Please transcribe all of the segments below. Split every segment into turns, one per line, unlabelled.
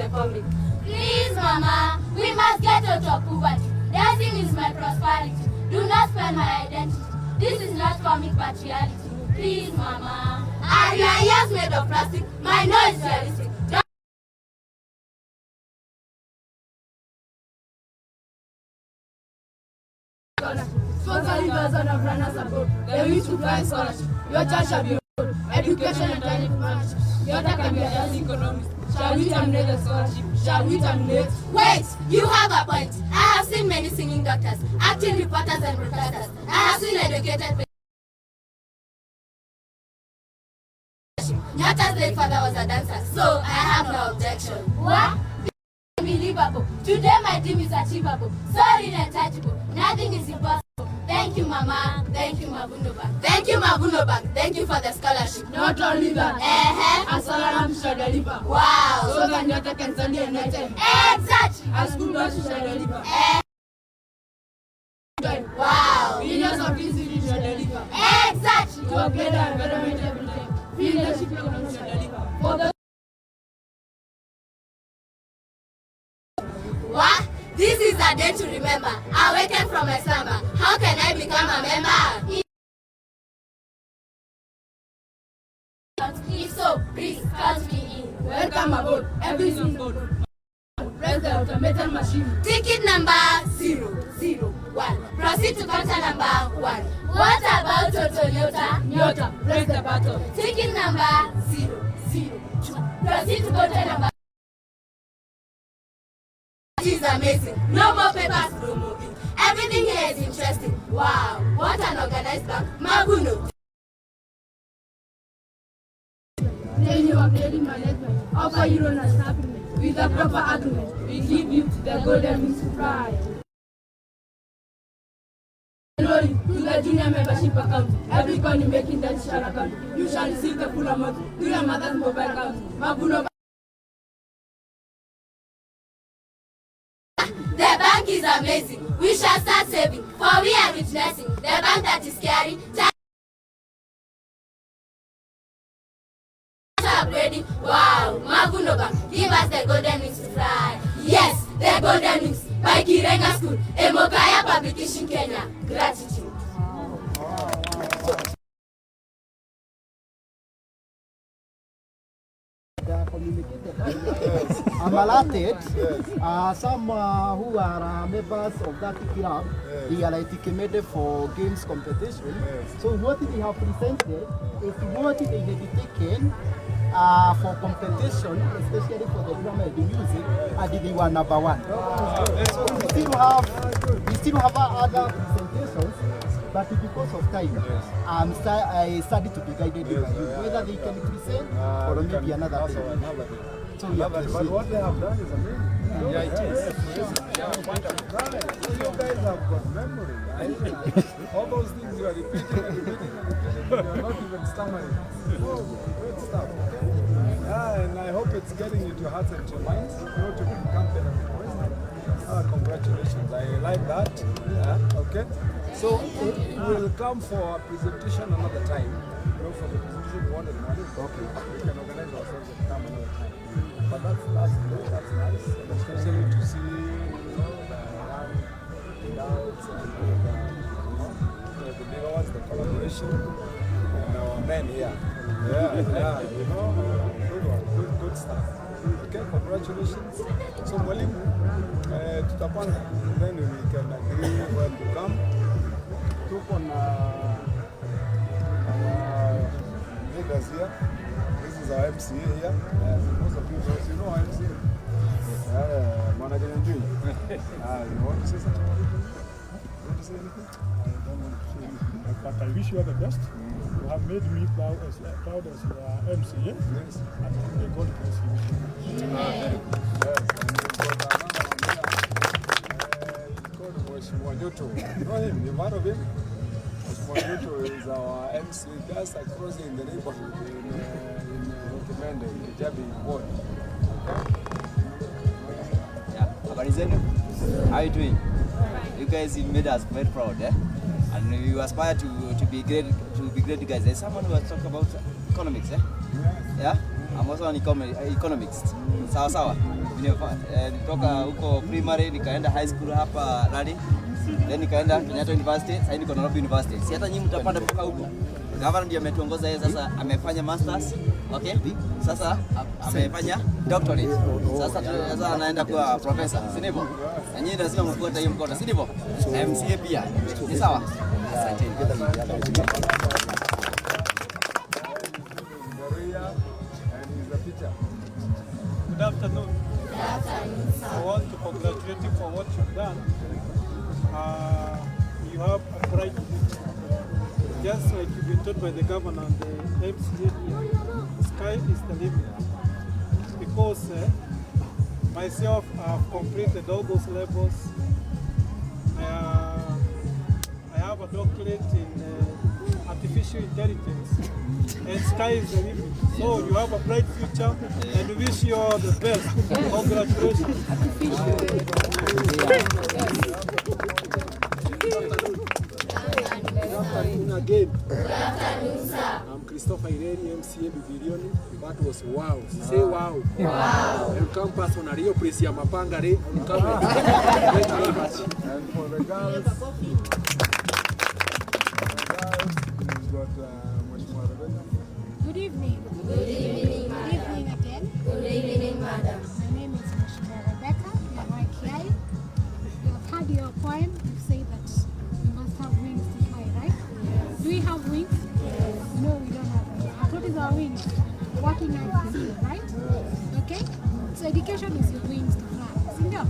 the comic. Please, Mama, we must get out of poverty. Dancing is my prosperity. Do not spoil my identity. This is not comic but reality. Please, Mama. Are your ears made of plastic? My nose is realistic.
Sponsor thousand of runners abroad. The wish to fly scholarship. Your child shall be enrolled. Education and talent partnership. Your daughter can be a dancing economist. Shall we terminate the scholarship? Shall we terminate?
Wait, you have a point. I have seen many singing doctors, acting reporters and broadcasters. I have seen educated Nyata's late father was a dancer, so I have no objection. What? Unbelievable. Today my dream is achievable. So real and tangible. Nothing is impossible. Thank you, Mama. Thank you, Mavuno Bank. Thank you, Mavuno Bank. Thank you for the scholarship.
Not only that,
Uh-huh.
a scholarship shall deliver.
Wow.
So that Nyata can study and night.
Exactly.
A school bus shall deliver.
Wow.
Millions of easily shall deliver.
Exactly.
To upgrade our environment every day. Leadership economy shall deliver. For the
What? This is a day to remember. I awakened from my slumber. How can I become a member? If so, please count me in.
Welcome aboard. Everything on board. Press the automated machine.
Ticket number 001. Proceed to counter number 1. What about Toto Nyota?
Nyota, press the button.
Ticket number 002. Proceed to counter number. It is amazing. No more papers, no more ink. Everything here is interesting. Wow, what an organized bank. Mavuno.
Then you are credit management. Offer you loan and supplement. With a proper agreement, we give you the golden wings to fly. Enroll to the junior membership account. Every coin you make in that share account, you shall receive the full amount through your mother's mobile account. Mavuno.
The bank is amazing. We shall start saving, for we are witnessing the bank that is caring, upgrading. Wow, Mavuno Bank, give us the golden wings to fly. Yes, the golden wings by Kirenga School, Emokaya Publication, Kenya. Gratitude.
They are communicated. I'm alerted. Some who are members of that club, they are like made for games competition. So what they have presented is what they had taken for competition, especially for the drama and the music, and they were number one. So we still have other presentations, but because of time, I started to be guided by you, whether they can present or maybe another day. So we
But
appreciate.
what they have done is amazing.
Yeah, it is.
Yeah, wonderful. You guys have got memory. All those things you are repeating and repeating and repeating, you are not even stammering. Oh, great stuff. Okay. Yeah, and I hope it's getting into your hearts and your minds, to become better people. Congratulations. I like that. Yeah, okay. So we'll come for a presentation another time. For the presentation we wanted money. Okay. We can organize ourselves and come another time. But that's good, that's nice. And especially to see, the young adults and the bigger ones, the collaboration, and our men here. Yeah, good one, good stuff. Okay, congratulations. So mwalimu, tutapanga, then we can agree when to come. Tuko na our leaders here. This is our MCA here. Most of you know, you know our MCA. Mwana Kenyanjui. You want to say something? You want to say anything?
I don't want to say anything, but I wish you all the best. You have made me proud as your MCA, and may God bless you.
Very good. Yes, and we've got another one here. He's called Mheshimiwa Nyoto. You know him? You've heard of him? Mheshimiwa Nyoto is our MC just across in the neighborhood in Kimende, in Kijabe ward. Okay?
Yeah. Habari zenu? How are you doing? You guys, you made us very proud, eh? And you aspire to be great guys. There's someone who has talked about economics, eh? Yeah? I'm also an economist. Sawa sawa. Nilitoka huko primary nikaenda high school hapa Rari, then nikaenda Kenyatta University, sasa niko Nairobi University. Si hata nyinyi mtapanda mpaka huko. Governor ndiye ametuongoza yeye, sasa amefanya masters, okay? Sasa amefanya doctorate. Sasa anaenda kuwa professor, si ndivyo? Na nyinyi lazima mfuate hiyo mkono, si ndivyo? MCA pia. Ni sawa? Asanteni.
Maria, and he's a teacher.
Good afternoon. I want to congratulate you for what you've done. You have a bright future. Just like you've been taught by the governor and the MCA here, the sky is the limit. Because myself, I've completed all those levels. I have a doctorate in artificial intelligence, and sky is the limit. So you have a bright future, and we wish you all the best. Congratulations.
Good afternoon again. Good afternoon, sir. I'm Christopher Ireri, MCA Bibirioni. That was wow. Say wow. Wow. I will come personally. Hiyo place ya mapanga re. I will come. Thank you very much.
And for the girls, we've got Mheshimiwa Rebecca.
Good evening.
Good evening,
Good
madam.
evening again.
Good evening, madam.
My name is Mheshimiwa Rebecca Kiai. You have heard your poem. You say that we must have wings to fly, right? Yes. Do we have wings? Yes. No, we don't have wings. But what is our wings? Working hard is it, right? Yes. Okay? So education is your wings to fly. Sindio?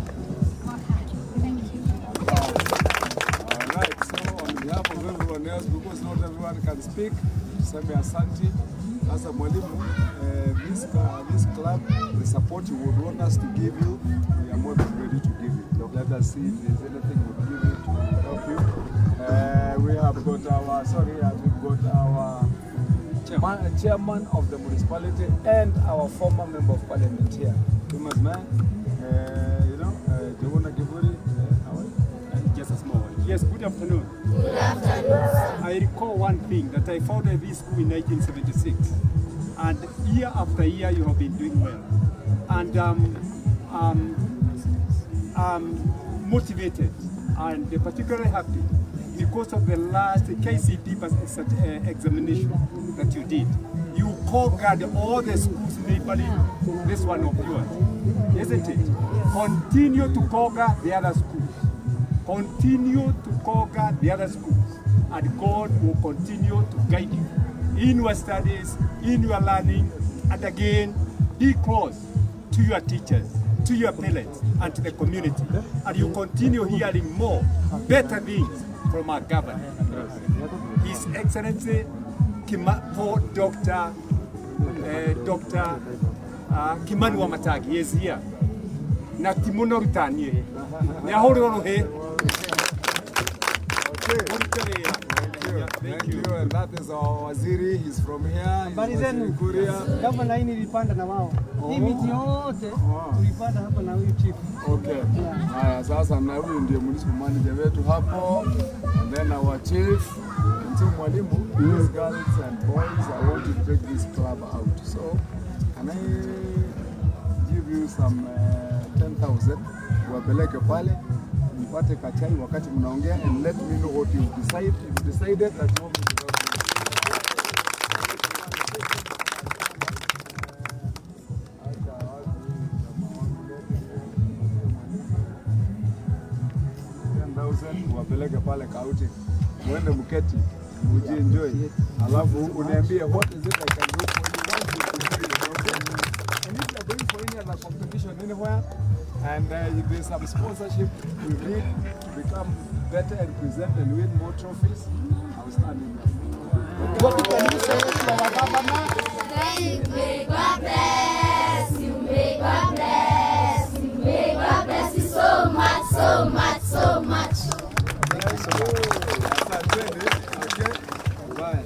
Work hard. Thank you.
All right, so on behalf of everyone else, because not everyone can speak, tuseme asante. Sasa mwalimu, this club, the support you would want us to give you, we are more than ready to give you. Let us see if there's anything we would give you to help you. We have got our, sorry, we've got our chairman of the municipality and our former member of parliament here. Thomas man, Jogona Kiburi, how are you?
Just a small one. Yes, good afternoon.
Good afternoon, sir.
I recall one thing, that I founded this school in 1976, and year after year you have been doing well. And I'm motivated and particularly happy because of the last KCP examination that you did. You conquered all the schools neighboring this one of yours, isn't it? Continue to conquer the other schools. Continue to conquer the other schools, and God will continue to guide you in your studies, in your learning, and again, be close to your teachers, to your parents, and to the community. And you continue hearing more better things from our governor, His Excellency Paul Dr. Dr. Kimani Wamatangi. He is here. Na ti muno rutanie nä ahå rwo rå hä.
Okay. Thank you. Thank you. And that is our waziri. He's from here. He's
Habari
Waziri
zenu.
Kuria.
Gavana, hii nilipanda na wao. Hii miti yote tulipanda hapa na huyu chief.
Okay. Haya, sasa na huyu ndiye municipal manager wetu hapo. And then our chief. And so mwalimu, these girls and boys, I want to take this club out. So, can I give you some 10,000 wapeleke pale mpate kachai wakati mnaongea and let me know what you decide. You've decided that you want me to help you. Acha watu jamaa wangu lete 10,000 wapeleke pale kauti, muende mketi mujienjoy, alafu uniambie what is it I can do for you once you decide, okay? And if you are going for any other competition anywhere and if there's some sponsorship you need to become better and present and win more trophies, I'll stand in there.
What can you say to our governor?
Thank you. May God bless you. May God bless you. May God bless you so much, so much, so much.
Thank you so much. Asanteni. Okay. Bye.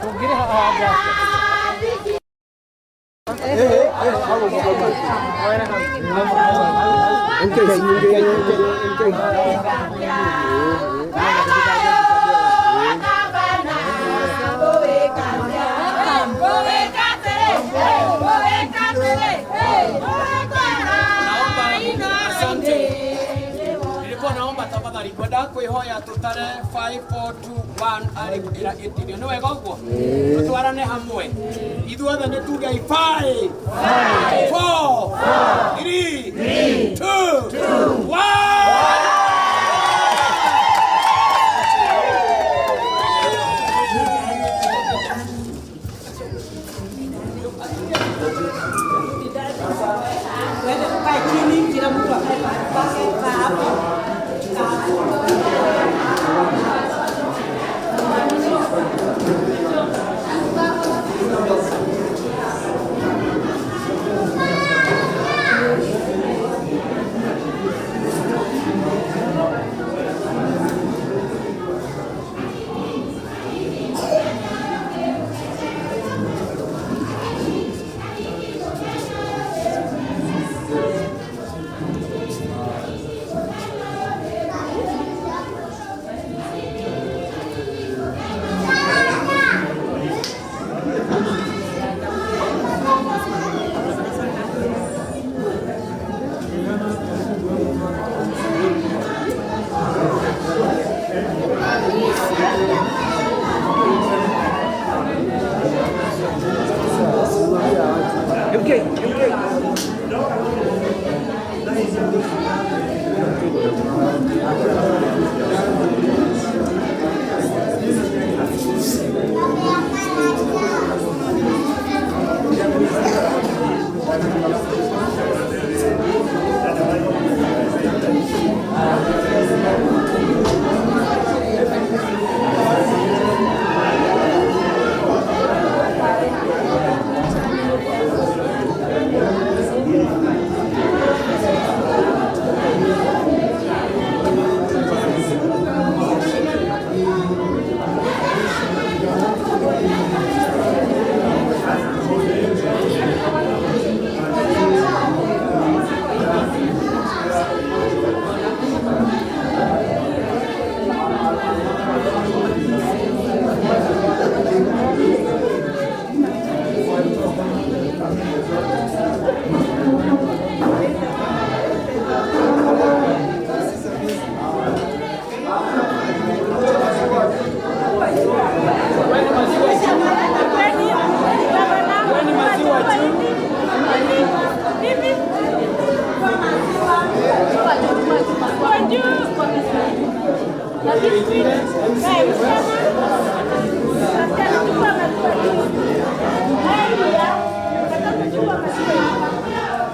Tũngĩrĩha haha.
Asante. Nilikuwa naomba tafadhali kwenda kwihoya tutare 5 4 2 1 ari ira itirio ni wega uguo tutwarane hamwe ithuothe nĩ tuge 5 4 3 2 1.
Tuende tukae chini, kila mtu akae mahali pake, kaa hapo. Kaa hapo.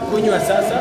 Kunywa sasa.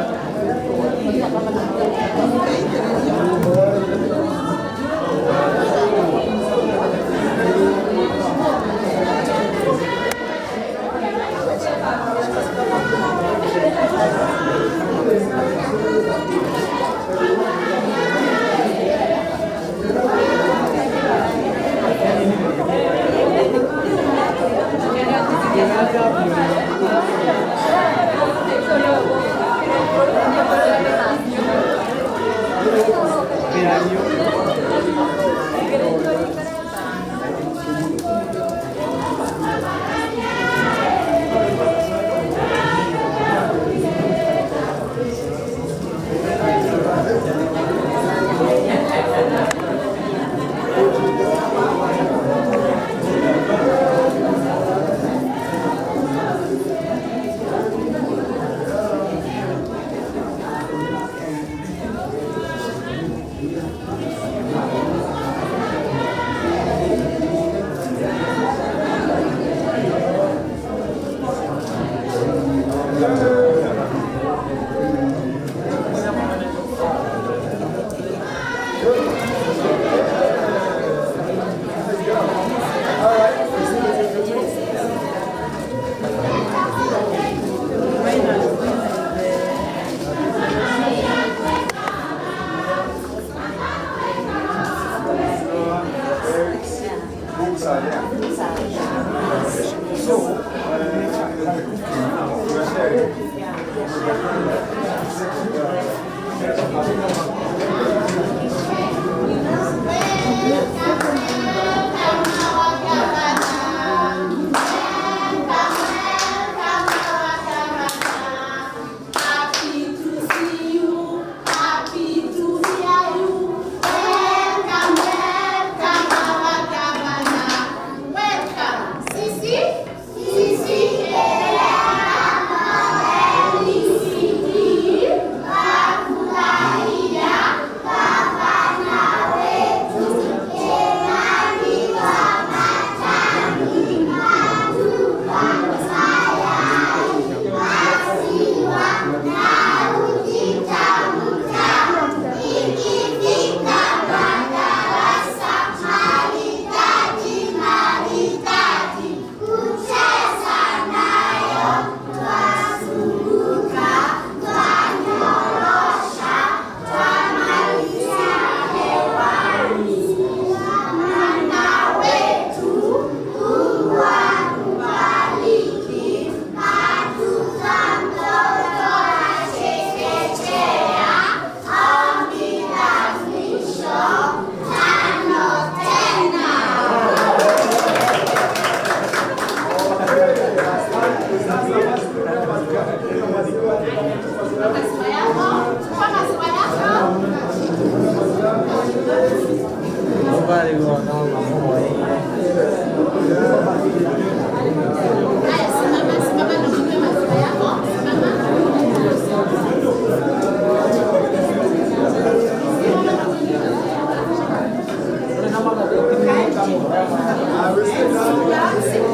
Maziwa yako. Chukua maziwa yako. Haya, simama, simama na unywe maziwa yako. Simama.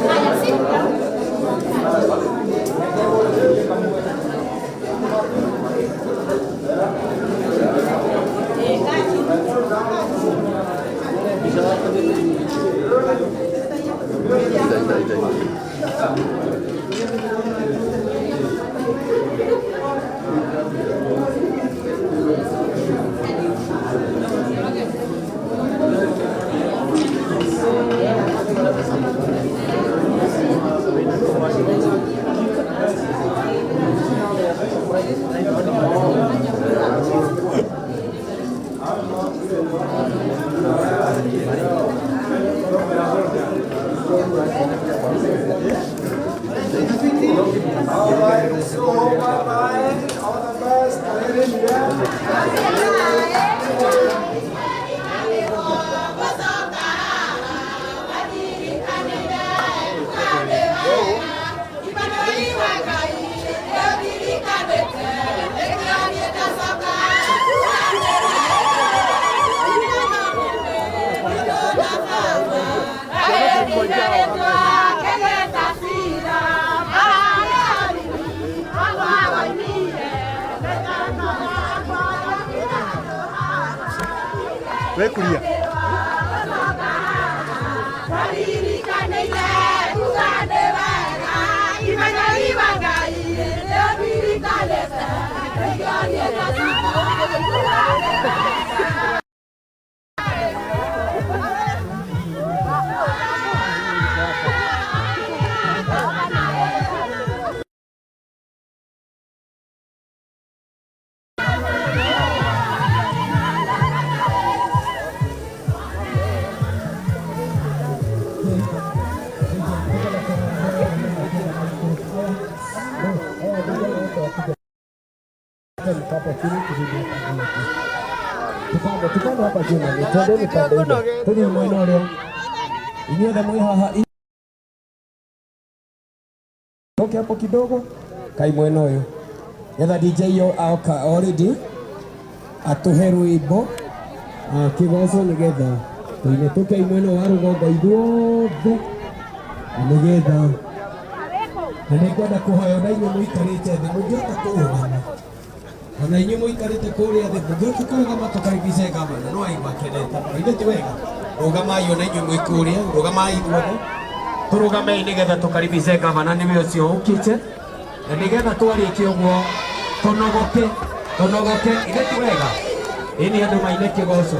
Haya, sit down.
All right, so bye-bye. All the best. Yeah.
We kulia.
Tupande tupande hapa juu na twendeni pande ile. Tuli mwena uria. Inyuothe mwĩ haha. Toke hapo kidogo. Kai mwena uyu. Getha DJ yo aoka already atuhe rwimbo kigoco nigetha tuine tuke mwena wa rugongo ithuothe nigetha na nĩngwenda kũhoya ona inyuĩ mũikarĩte thĩ mũngĩhota kũrũgama ona inyuĩ mũikarĩte kũrĩa thĩ mũngĩhota kũrũgama tũkaribice gavana no aigua akenete mũno ithe ti wega rũgamai ona inyuĩ mwĩ kũrĩa rũgamai ithuothe tũrũgamei nĩgetha tũkaribice gavana nĩwe ũcio ũkĩte na nĩgetha twarĩkia ũguo tũnogoke tũnogoke ithe ti wega ĩĩ nĩ andũ maine kĩgoco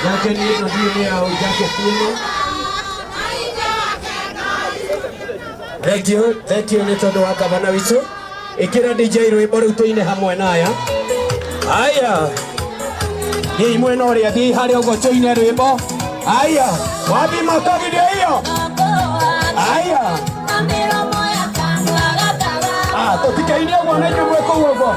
yake nĩ ĩno ndiũ nĩ yaũ jaketi ĩno. Thank you, thank you nĩ tondũ wa gavana witũ. Ĩkĩra DJ rwĩmbo rĩu tũine hamwe na aya. Aya. Thiĩi mwena ũrĩa, thiĩi harĩa ũguo tũine rwĩmbo. Aya, wapi makofi ndio hiyo. Aya. Ah, tũtikaine ũguo na inyuĩ mwĩ kũu ũguo.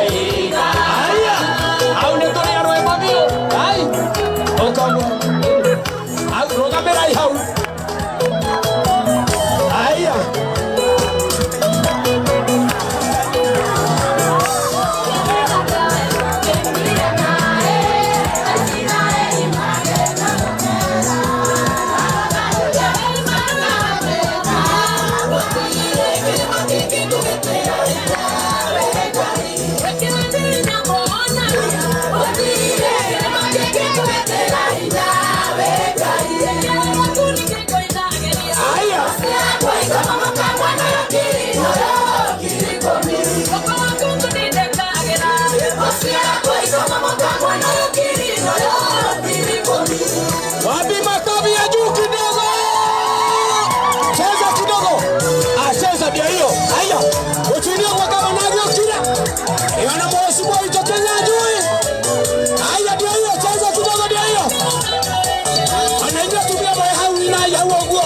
Aya, hau nĩ tũrĩ a rwĩmbo biũ. Ai, ũka ũguo. Hau, rũgamĩrai hau. Aya.
hau ũguo.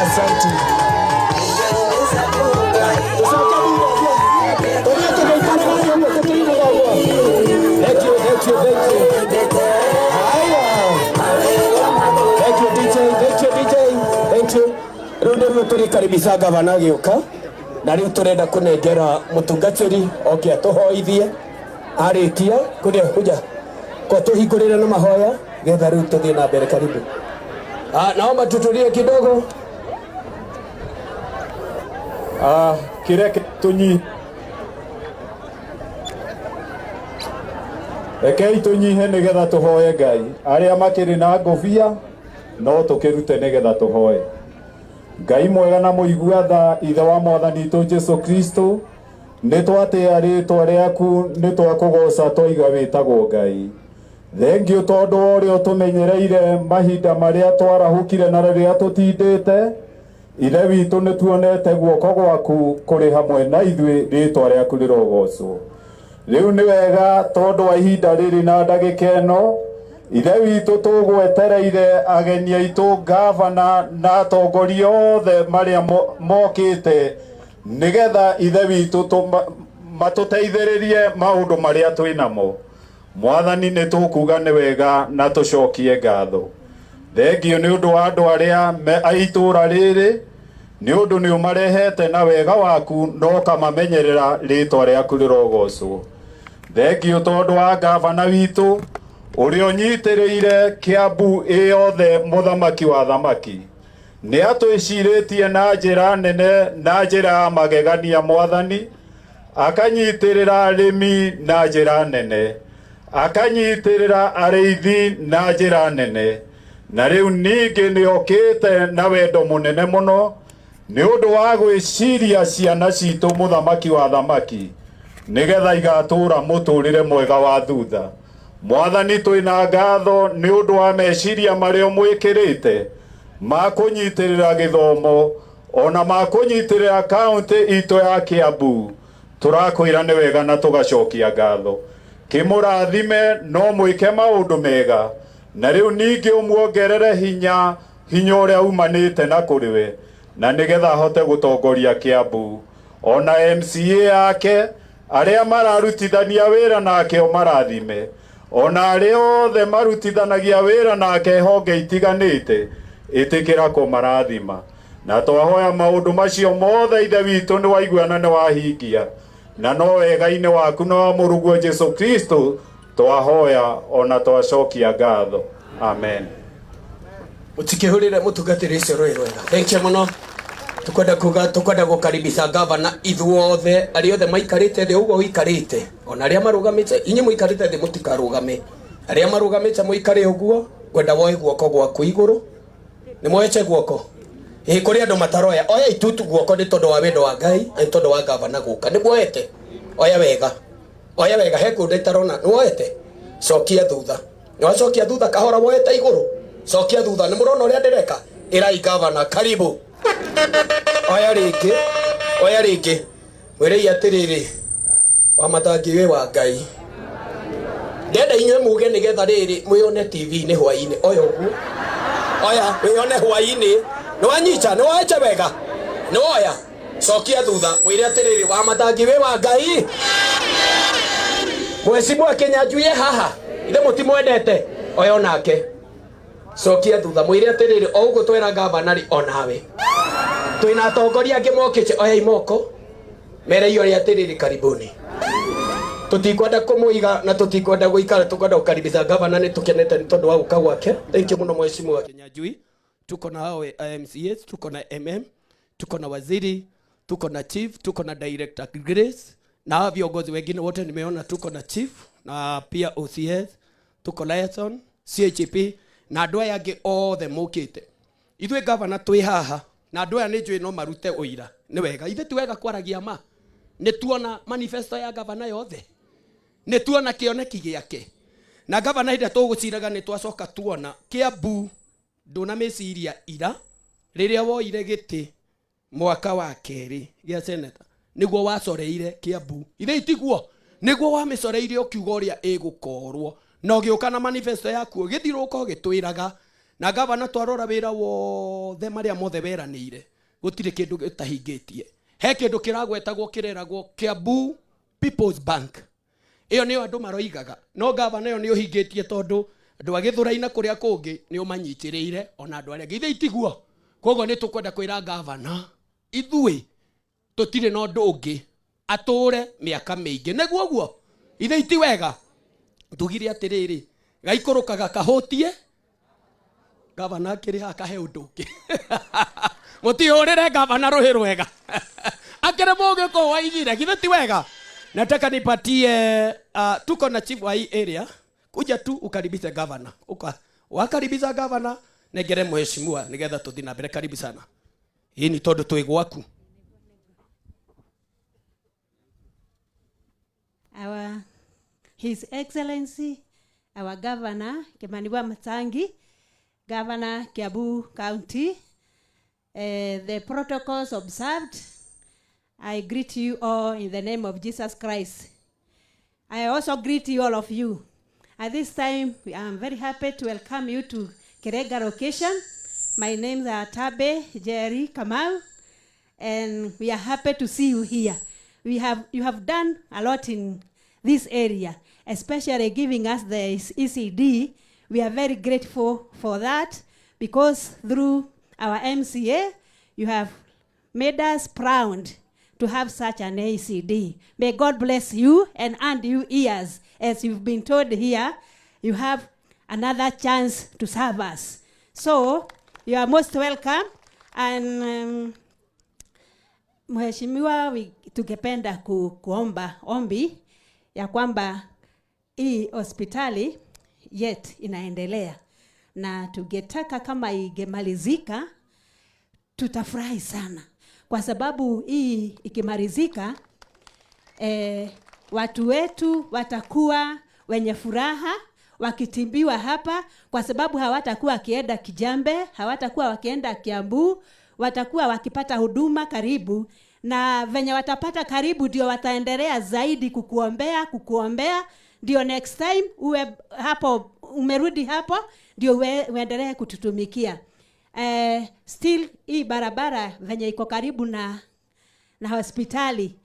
Asante. Thank you, thank you, thank you. Haya. Thank you DJ, thank you DJ, thank you. Rĩu nĩruo tũrĩkaribisha gavana agĩũka na rĩu tũrenda kũnengera mũtungatĩri oke atũhoithie arĩkia kũrĩa kuja kwa tũhingũrĩre na mahoya getha rĩu tũthiĩ na mbere karibu. Ah, naomba tutulie kidogo.
Ah, kireke tunyi rekei tũnyihe nĩgetha tũhoe Ngai arĩa makĩrĩ na ngũbia no tũkĩrute nĩgetha tũhoe Ngai mwega na mũigua tha ithe wa mwathani witũ Jesu Kristo nĩ twatĩa rĩtwa rĩaku nĩ twakũgoca twaiga wĩtagwo Ngai thengiũ tondũ wa ũrĩa ũtũmenyereire mahinda marĩa twarahũkire na rĩrĩa tũtindĩte ithe witũ nĩ tuonete guoko gwaku kũrĩ hamwe na ithuĩ rĩtwa rĩaku rĩrogocwo rĩu nĩ wega tondũ wa ihinda rĩrĩ na ndagĩka ĩno ithe witũ tũgwetereire ageni aitũ ngavana na atongoria othe marĩa mokĩte nĩgetha ithe witũ matũteithĩrĩrie maũndũ marĩa twĩ namo mwathani nĩ tũkuga nĩ wega na tũcokie ngatho thengio nĩ ũndũ wa andũ arĩa me a itũũra rĩrĩ nĩ ũndũ nĩ ũmarehete na wega waku na ũkamamenyerera rĩtwa rĩaku rĩrogocwo thengio tondũ wa ngavana witũ ũrĩa ũnyitĩrĩire Kĩambu ĩ yothe mũthamaki wa thamaki nĩ atwĩcirĩtie na njĩra nene na njĩra ya magegania mwathani akanyitĩrĩra arĩmi na njĩra nene akanyitĩrĩra arĩithi na njĩra nene na rĩu ningĩ nĩ okĩte na wendo mũnene mũno nĩ ũndũ wa gwĩciria ciana citũ mũthamaki wa thamaki nĩgetha igatũũra mũtũũrĩre mwega wa thutha mwathani twĩna ngatho nĩ ũndũ wa meciria marĩa ũmwĩkĩrĩte ma kũnyitĩrĩra gĩthomo ona ma kũnyitĩrĩra kaũntĩ itũ ya Kĩambu tũrakwĩra nĩ wega na tũgacokia ngatho kĩmũrathime no mwĩke maũndũ mega na rĩu ningĩ ũmuongerere hinya hinya ũrĩa umanĩte na kũrĩ we na nĩgetha ahote gũtongoria Kĩambu ona MCA yake arĩa mararutithania wĩra nake ũmarathime ona arĩa othe marutithanagia wĩra nake honge itiganĩte ĩtĩkĩra kũmarathima na twahoya maũndũ macio mothe ithe witũ nĩ waigua na nĩ wahingia na no wega-inĩ waku na wa mũrũguo Jesu Kristo twahoya ona twacokia ngatho amen
Mutikihurire mutungatĩri ũcio rũĩ rwega. Thank you mũno. Tukwenda kuga tukwenda gũkaribisha gavana ithuothe arĩa othe maikarĩte thĩ ũguo ũikarĩte ona arĩa marũgamĩte inyuĩ mũikarĩte thĩ mũtikarũgame arĩa marũgamĩte mũikare ũguo ngwenda woe guoko gwaku igũrũ nĩ mwoete guoko ĩ kũrĩ andũ mataroya oya itutu guoko nĩ tondũ wa wendo wa Ngai na nĩ tondũ wa gavana gũka nĩ muoete oya wega oya wega he kũndũ itarona nĩ woete cokia thutha nĩ wacokia thutha kahora woete igũrũ cokia thutha nĩ mũrona ũrĩa ndĩreka ĩrai gavana karibu oya rĩngĩ oya rĩngĩ mwĩrei atĩrĩrĩ wa matangi wĩ wa Ngai ndenda inyuĩ muge nĩgetha rĩrĩ mwĩone TV-inĩ hwaĩ-inĩ oya ũguo oya wĩone hwaĩ-inĩ nĩ wanyita nĩ wache wega nĩ woya cokia thutha wĩre atĩrĩrĩ wa matangi wĩ wa Ngai mwecimu Kĩnyanjui e haha ithe mũtimwendete oya onake cokia thutha mwĩre atĩrĩrĩ o ũguo twera gavana rĩ onawe twĩna atongoria angĩ mokĩte oyai moko merei ũrĩa atĩrĩrĩ karibuni tutikwenda kumuiga na tutikwenda guikara tukwenda kukaribisha gavana ni tukenete ni tondu wa guka gwake thank you muno mheshimiwa Kinyanjui tuko na hao MCAs tuko na MM Tuko na waziri, tuko na chief, tuko na director Grace na hawa viongozi wengine wote nimeona, tuko na chief na pia OCS, tuko liaison, CHP na andũ aya angĩ othe mũkĩte. Ithuĩ gavana twĩ haha na andũ aya nĩ njũĩ no marute ũira. Nĩ wega, ithuĩ ti wega kwaragia ma. Nĩ tuona manifesto ya gavana yothe, nĩ tuona kĩoneki gĩake na gavana hĩndĩ ĩrĩa tũgũciraga nĩ twacoka tuona Kiambu ndũnamĩciria ira rĩrĩa woire gĩtĩ mwaka wa kerĩ gĩa seneta nĩguo wacoreire Kiambu ithe itiguo nĩguo wamĩcoreire ũkiuga ũrĩa ĩgũkorwo na ũgĩũka na manifesto yaku ũgĩthiũrũrũka ũgĩtwĩraga na gavana twarora wĩra wothe marĩa mothe weranĩire gũtirĩ kĩndũ gĩtahingĩtie. He kĩndũ kĩragwetagwo kĩreragwo Kiambu People's Bank, ĩyo nĩyo andũ maroigaga, no gavana ĩyo nĩ ũhingĩtie tondũ andũ a Gĩthũrai na kũrĩa kũngĩ nĩ ũmanyitĩrĩire ona andũ arĩa angĩ ithe itiguo. Koguo nĩ tũkwenda kwĩra gavana ithuĩ tũtirĩ na ũndũ ũngĩ atũre mĩaka mĩingĩ nĩguo guo ithe iti wega tugire atĩrĩrĩ gaikũrũkaga kahũtie gavana akĩrĩ haha kahe ũndũ ũngĩ mũtihũrĩre gavana rũhĩ rwega akĩrĩ mũgĩkũyũ waigire githĩ ti wega. Nataka nipatie tuko na chief wa hii area kuja tu ukaribishe gavana wakaribisha gavana negere mheshimiwa nigetha tuthi na mbere. Karibu sana, hii ni tondu twi gwaku.
Our His Excellency, our Governor, Kimani Wamatangi, Governor Kiambu County, the protocols observed, I greet you all in the name of Jesus Christ. I also greet you all of you. At this time, I am very happy to welcome you to Kirenga location. My name is Tabe Jerry Kamau, and we are happy to see you here. You have done a lot in this area, especially giving us the ECD. We are very grateful for that, because through our MCA, you have made us proud to have such an ECD. May God bless you and add you ears. As you've been told here, you have another chance to serve us. So you are most welcome. And Mheshimiwa, tungependa kuomba ombi ya kwamba hii hospitali yet inaendelea, na tungetaka kama ingemalizika tutafurahi sana, kwa sababu hii ikimalizika watu wetu watakuwa wenye furaha wakitimbiwa hapa, kwa sababu hawatakuwa wakienda Kijambe, hawatakuwa wakienda Kiambu, watakuwa wakipata huduma karibu, na venye watapata karibu ndio wataendelea zaidi kukuombea, ndio next time uwe hapo, umerudi hapo ndio uendelee kututumikia. Still hii barabara venye iko karibu na hospitali,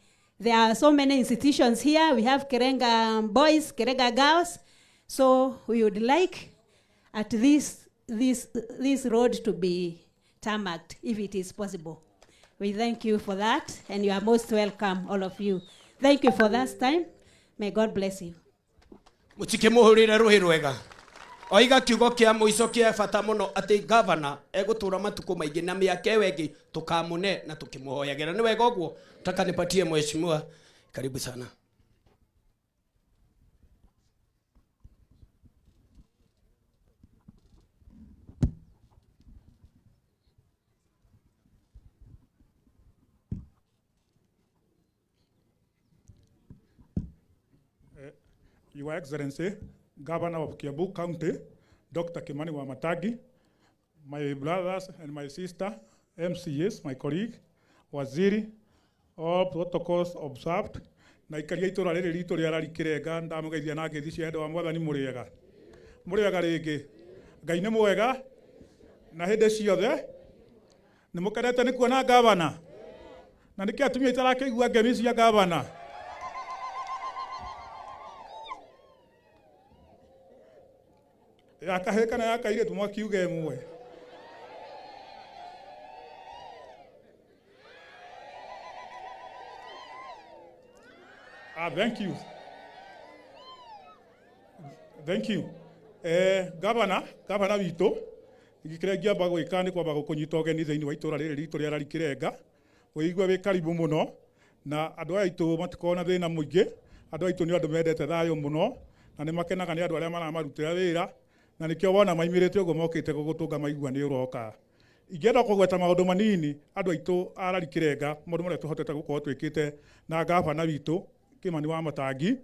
there are so many institutions here. We have Kirenga boys, Kirenga girls, so we would like at this road to be tarmacked if it is possible. We thank you for that, and you are most welcome, all of you. Thank you for that time. May God bless you.
Muchikimuhurire ruhi rwega. Oiga kiugo kia muico kia bata muno ati governor egutura matuko maingi na miaka ĩyo ĩngĩ tukamune na tukimuhoyagĩra. Ni wega ũguo. Nataka nipatie mheshimiwa, karibu sana.
Your Excellency, Governor of Kiambu County, Dr. Kimani Wamatangi, my brothers and my sister, MCAs, my colleague, Waziri, all protocols observed, na ikaria itura rĩrĩ ritũ rĩa Rari Kĩrenga, ndamũgeithia na ngeithi cia wendo wa Mwathani. Mũrĩega mũrĩega rĩngĩ. Ngai nĩ mwega na hĩndĩ ciothe. Nĩ mũkenete nĩ kuona gavana, na nĩkĩ atumia itarakĩigua ngemi cia gavana? Ya kahĩĩ kana ya kairĩtu mwakiuga ĩmwe. Thank you. Thank you. Governor witũ
Kĩrĩa ingĩamba gwĩka nĩ kwamba gũkũnyita ũgeni thĩinĩ wa itũra rĩrĩ ritũ rĩa Lari Kĩrenga, ũigue wĩ karibu mũno, na andũ aya aitũ matikoragwo na thĩna mũingĩ. Andũ aitũ nĩ andũ mendete thayũ mũno, na nĩ makenaga nĩ andũ arĩa maramarutĩra wĩra, na nĩkĩo wona maimĩrĩte ũguo mokĩte gũgũtũnga maigua nĩ ũroka. Ingĩenda kũgweta maũndũ manini andũ aitũ a Lari Kĩrenga, maũndũ marĩa tũhotete gũkorwo twĩkĩte na gavana witũ Kĩmani wa Matangi.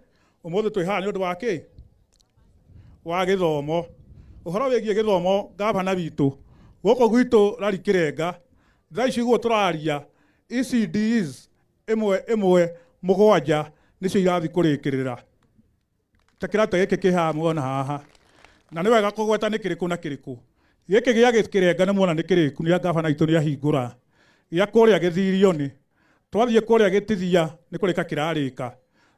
Ũmũthĩ twĩ haha nĩ ũndũ wa kĩ? Wa gĩthomo. Ũhoro wĩgiĩ gĩthomo, gavana witũ gũkũ gwitũ Lari Kĩrenga, thaa ici ũguo tũraria, ECDs ĩmwe ĩmwe mũgwanja nĩcio irathiĩ kũrĩkĩrĩra ta kĩrata gĩkĩ kĩ haha muona haha, na nĩ wega kũgweta nĩ kĩrĩkũ na kĩrĩkũ. Gĩkĩ gĩa Kĩrenga nĩ muona nĩ kĩrĩku, nĩ gavana witũ nĩ ahingũra. Gĩa kũrĩa Gĩthirioni, twathiĩ kũrĩa Gĩtithia nĩ kũrĩka kĩrarĩka.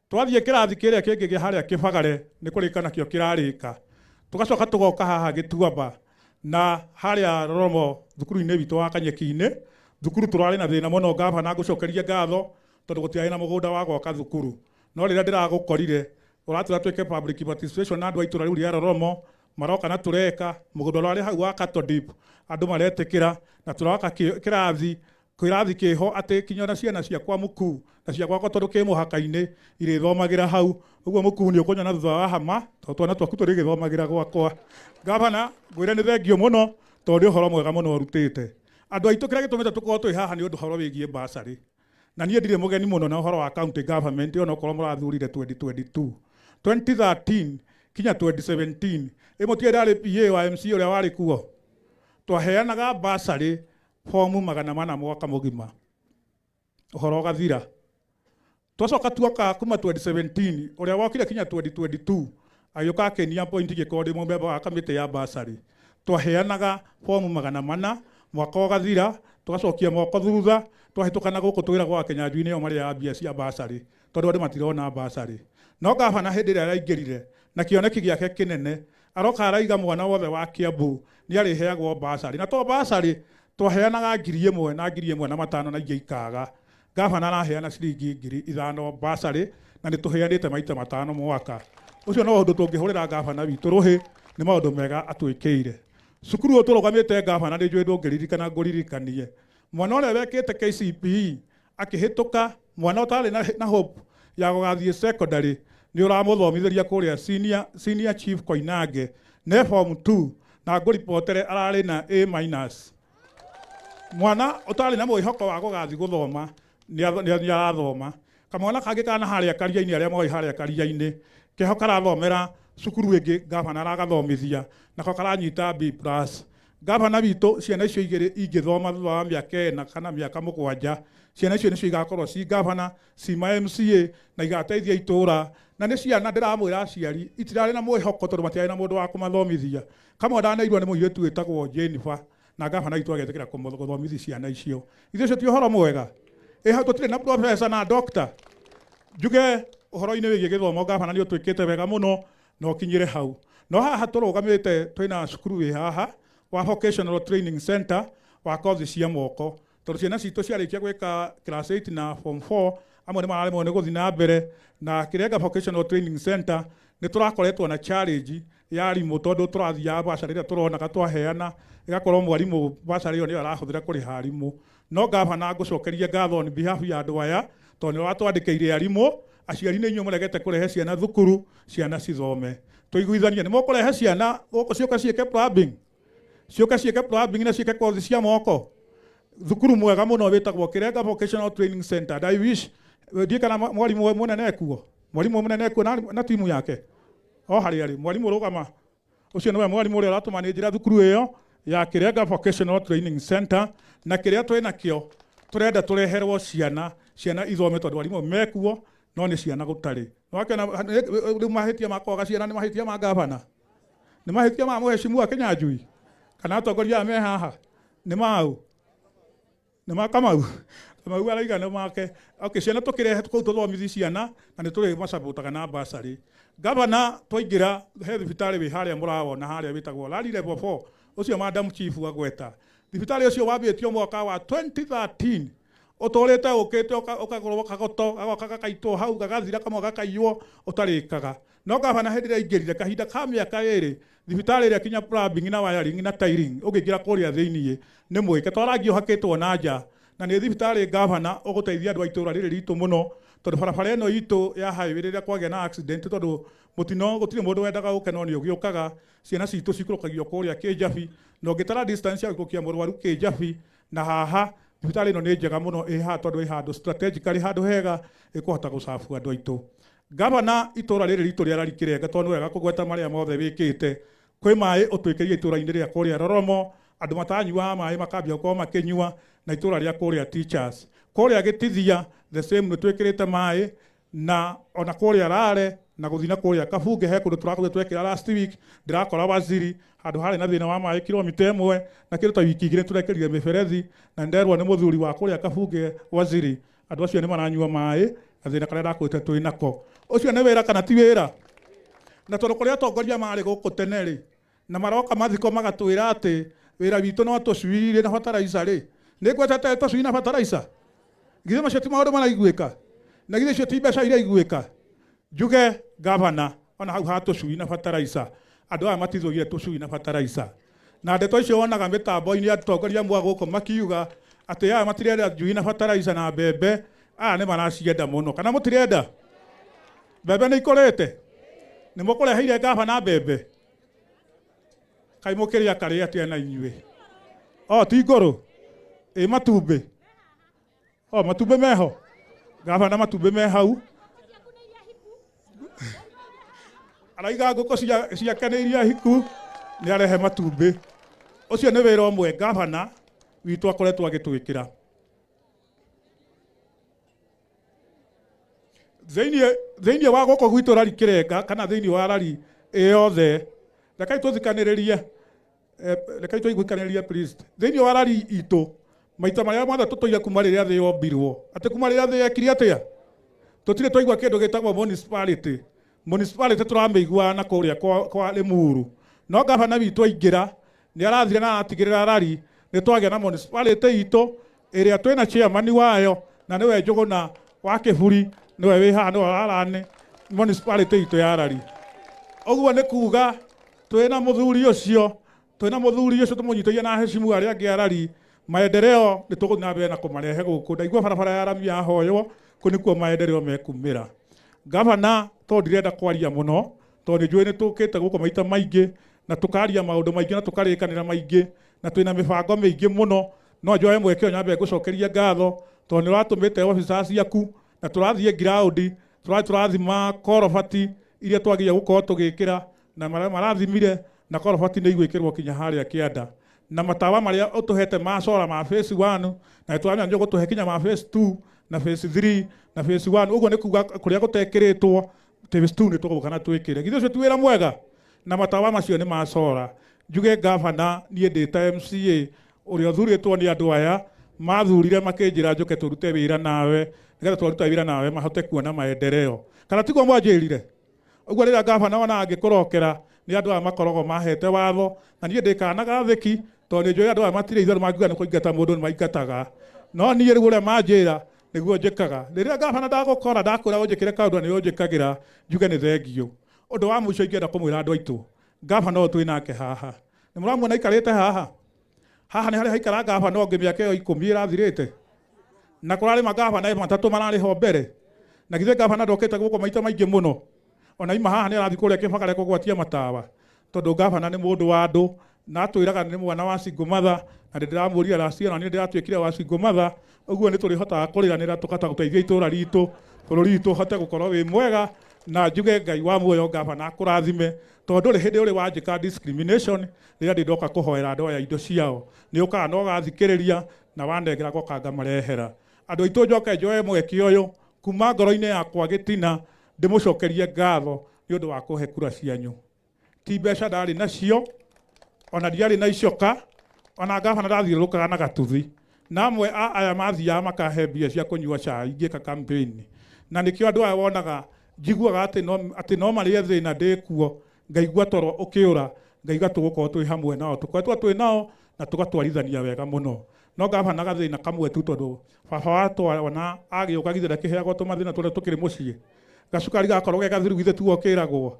Twathiĩ kĩrathi kĩrĩa kĩngĩ gĩa harĩa Kĩbagare nĩ kũrĩka nakĩo kĩrarĩka. Tũgacoka tũgoka haha Gĩtuamba na harĩa Roromo thukuru-inĩ witũ wa Kanyeki-inĩ. Thukuru tũrarĩ na thĩna mũno, gavana ngũcokerie ngatho tondũ gũtiarĩ na mũgũnda wa gwaka thukuru. No rĩrĩa ndĩragũkorire ũratwĩra twĩke public participation na andũ a itũra rĩu rĩa Roromo maroka na tũreka mũgũnda ũrĩa hau wa Catodip, andũ maretĩkĩra na tũraka kĩrathi kĩrathi kĩho atĩ kinya ona ciana ciakwa mũkuu na cia gwakwa tondũ kĩ mũhaka-inĩ irĩthomagĩra hau. Ũguo mũkuu nĩ ũkũnyona thutha wa hama tondũ twana twaku tũrĩgĩthomagĩra gwakwa. Gavana, ngwĩre nĩ thengio mũno tondũ nĩ ũhoro mwega mũno ũrutĩte. Andũ aitũ kĩrĩa gĩtũmĩte tũkorwo twĩ haha nĩ ũndũ ũhoro wĩgiĩ bursary. Na niĩ ndirĩ mũgeni mũno na ũhoro wa county government ona okorwo mũrathurire 2022. 2013 kinya 2017 ĩmwe ndarĩ PA wa MC ũrĩa warĩ kuo. Twaheanaga bursary fomu 400 mwaka mũgima. Ũhoro ũgathira. Twacoka tuoka kuma 2017 ũrĩa wokire kinya 2022 agĩũka akĩnia point gĩkorwo ndĩ mũmemba wa kamĩtĩ ya bursary. Twaheanaga fomu 400 mwaka ũgathira, tũgacokia moko thutha, twahĩtũkana gũkũ twĩragwo Akenyanjui nĩo marĩaga mbia cia bursary tondũ andũ matirona bursary. No gavana hĩndĩ ĩrĩa araingĩrire na kĩoneki gĩake kĩnene aroka araiga mwana wothe wa Kiambu nĩ arĩheagwo bursary. Na to bursary twaheanaga 1000 na 1500 na ingĩ ikaga. Gavana araheana ciringi 5000 bursary na nĩ tũheanĩte maita 5 mwaka. Ũcio no ũndũ tũngĩhũrĩra gavana witũ rũhĩ, nĩ maũndũ mega atwĩkĩire. Cukuru ũyũ tũrũgamĩte gavana nĩ njũĩ ndũngĩririkana ngũririkanie. Mwana ũrĩa wekĩte KCPE akĩhĩtũka, mwana ũtarĩ na hope ya gũgathiĩ secondary nĩ ũramũthomithĩria kũrĩa senior chief Koinange ne form 2 na ngũripotere ararĩ na A minus. Mwana ũtarĩ na mwĩhoko wa gũgathiĩ gũthoma nĩ arathoma. Kamwana kangĩ kana harĩa karia-inĩ, arĩa moĩ harĩa karia-inĩ, keho karathomera cukuru ĩngĩ gavana aragathomithia nako karanyita B plus. Gavana witũ ciana icio igĩrĩ ingĩthoma thutha wa mĩaka 4 kana mĩaka 7, ciana icio nĩcio igakorwo ci gavana, ci ma MCA na igateithia itũra. Na nĩ ciana ndĩramwĩra aciari itirarĩ na mwĩhoko tondũ matiarĩ na mũndũ wa kũmathomithia. Kamwe ndaneirwo nĩ mũirĩtu wĩtagwo Jennifer na gavana witũ agetĩkĩra gũthomithia ciana icio. Ithuĩ ũcio ti ũhoro mwega. Ĩ hau tũtirĩ na professor na doctor. Njuge ũhoro-inĩ wĩgiĩ gĩthomo gavana nĩ ũtwĩkĩte wega mũno na ũkinyĩre hau. No haha tũrũgamĩte twĩna cukuru wĩ haha wa Vocational Training Center wa kothi cia moko. Tondũ ciana citũ ciarĩkia gwĩka class 8 na form 4, amwe nĩ mararemwo nĩ gũthiĩ na mbere. Na Kĩrenga Vocational Training Center nĩ tũrakoretwo na challenge ya arimũ tondũ tũrathiaga bursary ĩrĩa tũronaga twaheana ĩgakorwo mwarimũ bursary ĩyo nĩyo arahũthĩra kũrĩha arimũ. No gavana ngũcokerie ngatho on behalf ya andũ aya tondũ nĩ watwandĩkĩire arimũ. Aciari nĩ inyuĩ mũregete kũrehe ciana thukuru, ciana cithome. Tũiguithanie nĩ mũkũrehe ciana gũkũ ciũke ciĩke plumbing, ciũke ciĩke plumbing na ciĩke kothi cia moko. Thukuru mwega mũno wĩtagwo Kĩrenga Vocational Training Center. And I wish ndiĩ kana mwarimũ mũnene ekuo, mwarimũ mũnene ekuo na timu yake o harĩa arĩ. Mwarimũ rũgama, ũcio nĩwe mwarimũ ũrĩa ũratũmanĩnjĩra thukuru ĩyo ya Kĩrenga Vocational Training Center. Na kĩrĩa twĩnakĩo tũrenda tũreherwo ciana, ciana ithome tondũ arimũ mekuo no nĩ ciana gũtarĩ. Nĩwakĩona rĩu mahĩtia ma kwaga ciana nĩ mahĩtia ma gavana, nĩ mahĩtia ma mũheshimiwa Kĩnyanjui kana atongoria aya me haha, nĩ mau nĩ ma Kamau. Kamau araiga nĩ make. Okay, ciana tũkĩrehe kũu tũthomithi ciana na nĩ tũrĩmacabotaga na bursary. Gavana twaingĩra he thibitarĩ wĩ harĩa mũrawona harĩa wĩtagwo Lari Level 4, ũcio Madam Chief agweta. Thibitarĩ ũcio wambĩtio mwaka wa 2013, ũtũrĩte ũkĩte ũkagũrwo kagoto, gagoka gakaitwo hau gagathira kamwe gakaiywo ũtarĩkaga. No gavana hĩndĩ ĩrĩa aingĩrire kahinda ka mĩaka ĩrĩ thibitarĩ ĩrĩa kinya plumbing na wiring na tiling ũngĩingĩra kũrĩa thĩiniĩ nĩ mwĩke to rangi ũhakĩtwo na nja na nĩ thibitarĩ gavana ũgũteithia andũ a itũra rĩrĩ ritũ mũno tondũ barabara ĩno itũ ya highway rĩrĩa kwagĩa na accident tondũ mũtino gũtirĩ mũndũ wendaga gũke no nĩ ũgĩũkaga ciana citũ cikũrũkagio kũrĩa Kĩnjabi na ũngĩtara distance ya gũikũrũkia mũrwaru Kĩnjabi na haha thibitarĩ ĩno nĩ njega mũno ĩ haha tondũ ĩ handũ strategically handũ hega ĩkũhota gũcabu andũ aitũ. Gavana itũra rĩrĩ ritũ rĩa Lari Kĩrenga tondũ nĩ wega kũgweta marĩa mothe wĩkĩte kwĩ maĩ ũtwĩkĩrie itũra-inĩ rĩa kũrĩa Roromo andũ matanyuaga maĩ makambia gũkorwo makĩnyua na itũra rĩa kũrĩa Teachers kũrĩa Gĩtithia the same nĩ twĩkĩrĩte maĩ na ona kũrĩa Rare na gũthiĩ na kũrĩa Kabunge he kũndũ tũrakorire twekĩra last week ndĩrakora waziri handũ harĩ na thĩna wa maĩ kilomita ĩmwe na kĩndũ ta wiki igĩrĩ tũrekĩrire mĩberethi na nderwo nĩ mũthuri wa kũrĩa Kabunge waziri andũ acio nĩ maranyua maĩ gathĩna karĩa ndakwĩte twĩ nako. Ũcio nĩ wĩra kana ti wĩra? Na tondũ kũrĩa atongoria marĩ gũkũ tene rĩ na maroka mathiko magatwĩra atĩ wĩra witũ no tũcui na bataraitha rĩ nĩ ngwetete tũcui na bataraitha githĩ macio ti maũndũ maraiguĩka na githĩ icio ti mbeca iraiguĩka njuge gavana ona hau ha tũcui na bataraitha andũ aya matithũire tũcui na bataraitha na ndeto icio wonaga mĩtambo-inĩ atongoria mwa gũkũ makiuga atĩ aya matirenda njui na bataraitha na mbembe aya nĩ maracienda mũno kana mũtirenda mbembe nĩ ikũrĩte nĩ mũkũreheire gavana mbembe kaĩ mũkĩrĩa karĩ atĩa na inyuĩ o ti ngũrũ ĩ matumbĩ o matumbĩ meho gavana matumbĩ me hau araiga ngũkũ ciake nĩ iria hiku nĩ arehe matumbĩ ũcio nĩ wĩra ũmwe gavana witũ akoretwo agĩtwĩkĩra thĩinĩ wa gũkũ gwitũ Lari Kĩrenga kana thĩinĩ wa Lari ĩyothe rekai tũthikanĩrĩrie rekai tũiguikanĩrĩrie please thĩinĩ wa Lari itũ maita marĩa mothe tũtũire kuma rĩrĩa thĩ yombirwo atĩ kuma rĩrĩa thĩ yekire atĩa tũtirĩ twaigua kĩndũ gĩtagwo municipality municipality tũramĩiguaga na kũrĩa kwa Limuru no gavana witũ aingĩra nĩ arathire na aratigĩrĩra Lari nĩ twagĩa na municipality itũ ĩrĩa twĩna chairman wayo na nĩwe Njũgũna wa Kĩburi nĩwe wĩ haha nĩwe ũrarani municipality itũ ya Lari ũguo nĩ kuga twĩna mũthuri ũcio tũmũnyitagia na heshimu arĩa angĩ a Lari maendeleo nĩ tũgũthiĩ na mbere na kũmarehe gũkũ ndaigua barabara ya rami yahoywo kũ nĩkuo maendeleo mekumĩra gavana tondũ ndirenda kwaria mũno tondũ nĩ njũĩ nĩ tũkĩte gũkũ maita maingĩ na tũkaria maũndũ maingĩ na tũkarĩkanĩra maingĩ na twĩna mĩbango mĩingĩ mũno no njoe mweke ũyũ nyambe ngũcokerie ngatho tondũ nĩ ũratũmĩte officers ciaku na tũrathiĩ ground tũrathima korobati iria twagĩrĩire gũkorwo tũgĩkĩra na marĩa marathimire na korobati nĩ igwĩkĩrwo kinya harĩa kĩanda na matawa marĩa ũtũhete ma solar ma phase 1 na tũramenya nĩ ũgũtũhe kinya ma phase 2 na phase 3 na phase 1 ũguo nĩ kuga kũrĩa gũtekĩrĩtwo phase 2 nĩ tũgũka na twĩkĩre githĩ ũcio ti wĩra mwega na matawa macio nĩ ma solar njuge gavana niĩ ndĩ ta MCA ũrĩa ũthurĩtwo nĩ andũ aya mathurire makĩnjĩra njũke tũrute wĩra nawe nĩgetha twaruta wĩra nawe mahote kuona maendeleo kana tiguo mwanjĩrire ũguo rĩrĩa gavana ona angĩkũrokera nĩ andũ aya makoragwo mahete watho na niĩ ndĩkana gathĩki tondũ nĩ njũĩ andũ aya matirĩ itherũ mangiuga nĩ kũingata mũndũ nĩ maingataga no niĩ rĩu ũrĩa manjĩra nĩguo njĩkaga rĩrĩa gavana ndagũkora ndakwĩra ũnjĩkĩre kaũndũ nĩ ũnjĩkagĩra njuge nĩ thengiũ ũndũ wa mũico ingĩenda kũmwĩra andũ aitũ gavana ũyũ twĩ nake haha nĩ mũramuona aikarĩte haha haha nĩ harĩa haikara gavana ũngĩ mĩaka ĩyo 10 ĩrathirĩte na kũrarĩ magavana matatũ mararĩ ho mbere na githĩ gavana ndokĩte gũkũ maita maingĩ mũno ona ima haha nĩ arathiĩ kũrĩa Kĩbagare kũgwatia matawa tondũ gavana nĩ mũndũ wa andũ na atwĩraga nĩ mwana wa single mother na ndĩramũria last year na niĩ ndĩratuĩkire wa single mother ũguo nĩ tũrĩhotaga kũrĩranĩra tũkahota gũteithia itũra ritũ bũrũri witũ ũhote gũkorwo wĩ mwega na njuge Ngai wa muoyo gavana akũrathime tondũ ndũrĩ hĩndĩ ũrĩ wanjĩka discrimination rĩrĩa ndĩ ndoka kũhoera andũ aya indo ciao nĩ ũkaga na ũgathikĩrĩria na wanengera ngoka ngamarehera andũ aitũ njoke njoe mweke ũyũ kuma ngoro-inĩ yakwa gĩtina ndĩmũcokerie ngatho nĩ ũndũ wa kũhe kura cianyu ti mbeca ndarĩ nacio ona ndiarĩ na icoka ona gavana ndathiũrũrũkaga na gatuthi na amwe a aya mathiaga makahe mbia cia kũnyua cai ngĩka campaign na nĩkĩo andũ aya wonaga njiguaga atĩ no marĩe thĩna ndĩkuo ngaigua toro ũkĩũra ngaigua tũgũkorwo twĩ hamwe nao tũkoretwo twĩ nao na tũgatwarithania wega mũno no gavana gathĩna kamwe tu tondũ baba watwana agĩũka githĩ ndakĩheagwo tũmathĩna tũrĩa tũkĩrĩ mũciĩ Gacukari gakorwo ge gathiru githĩ tuo kĩragwo.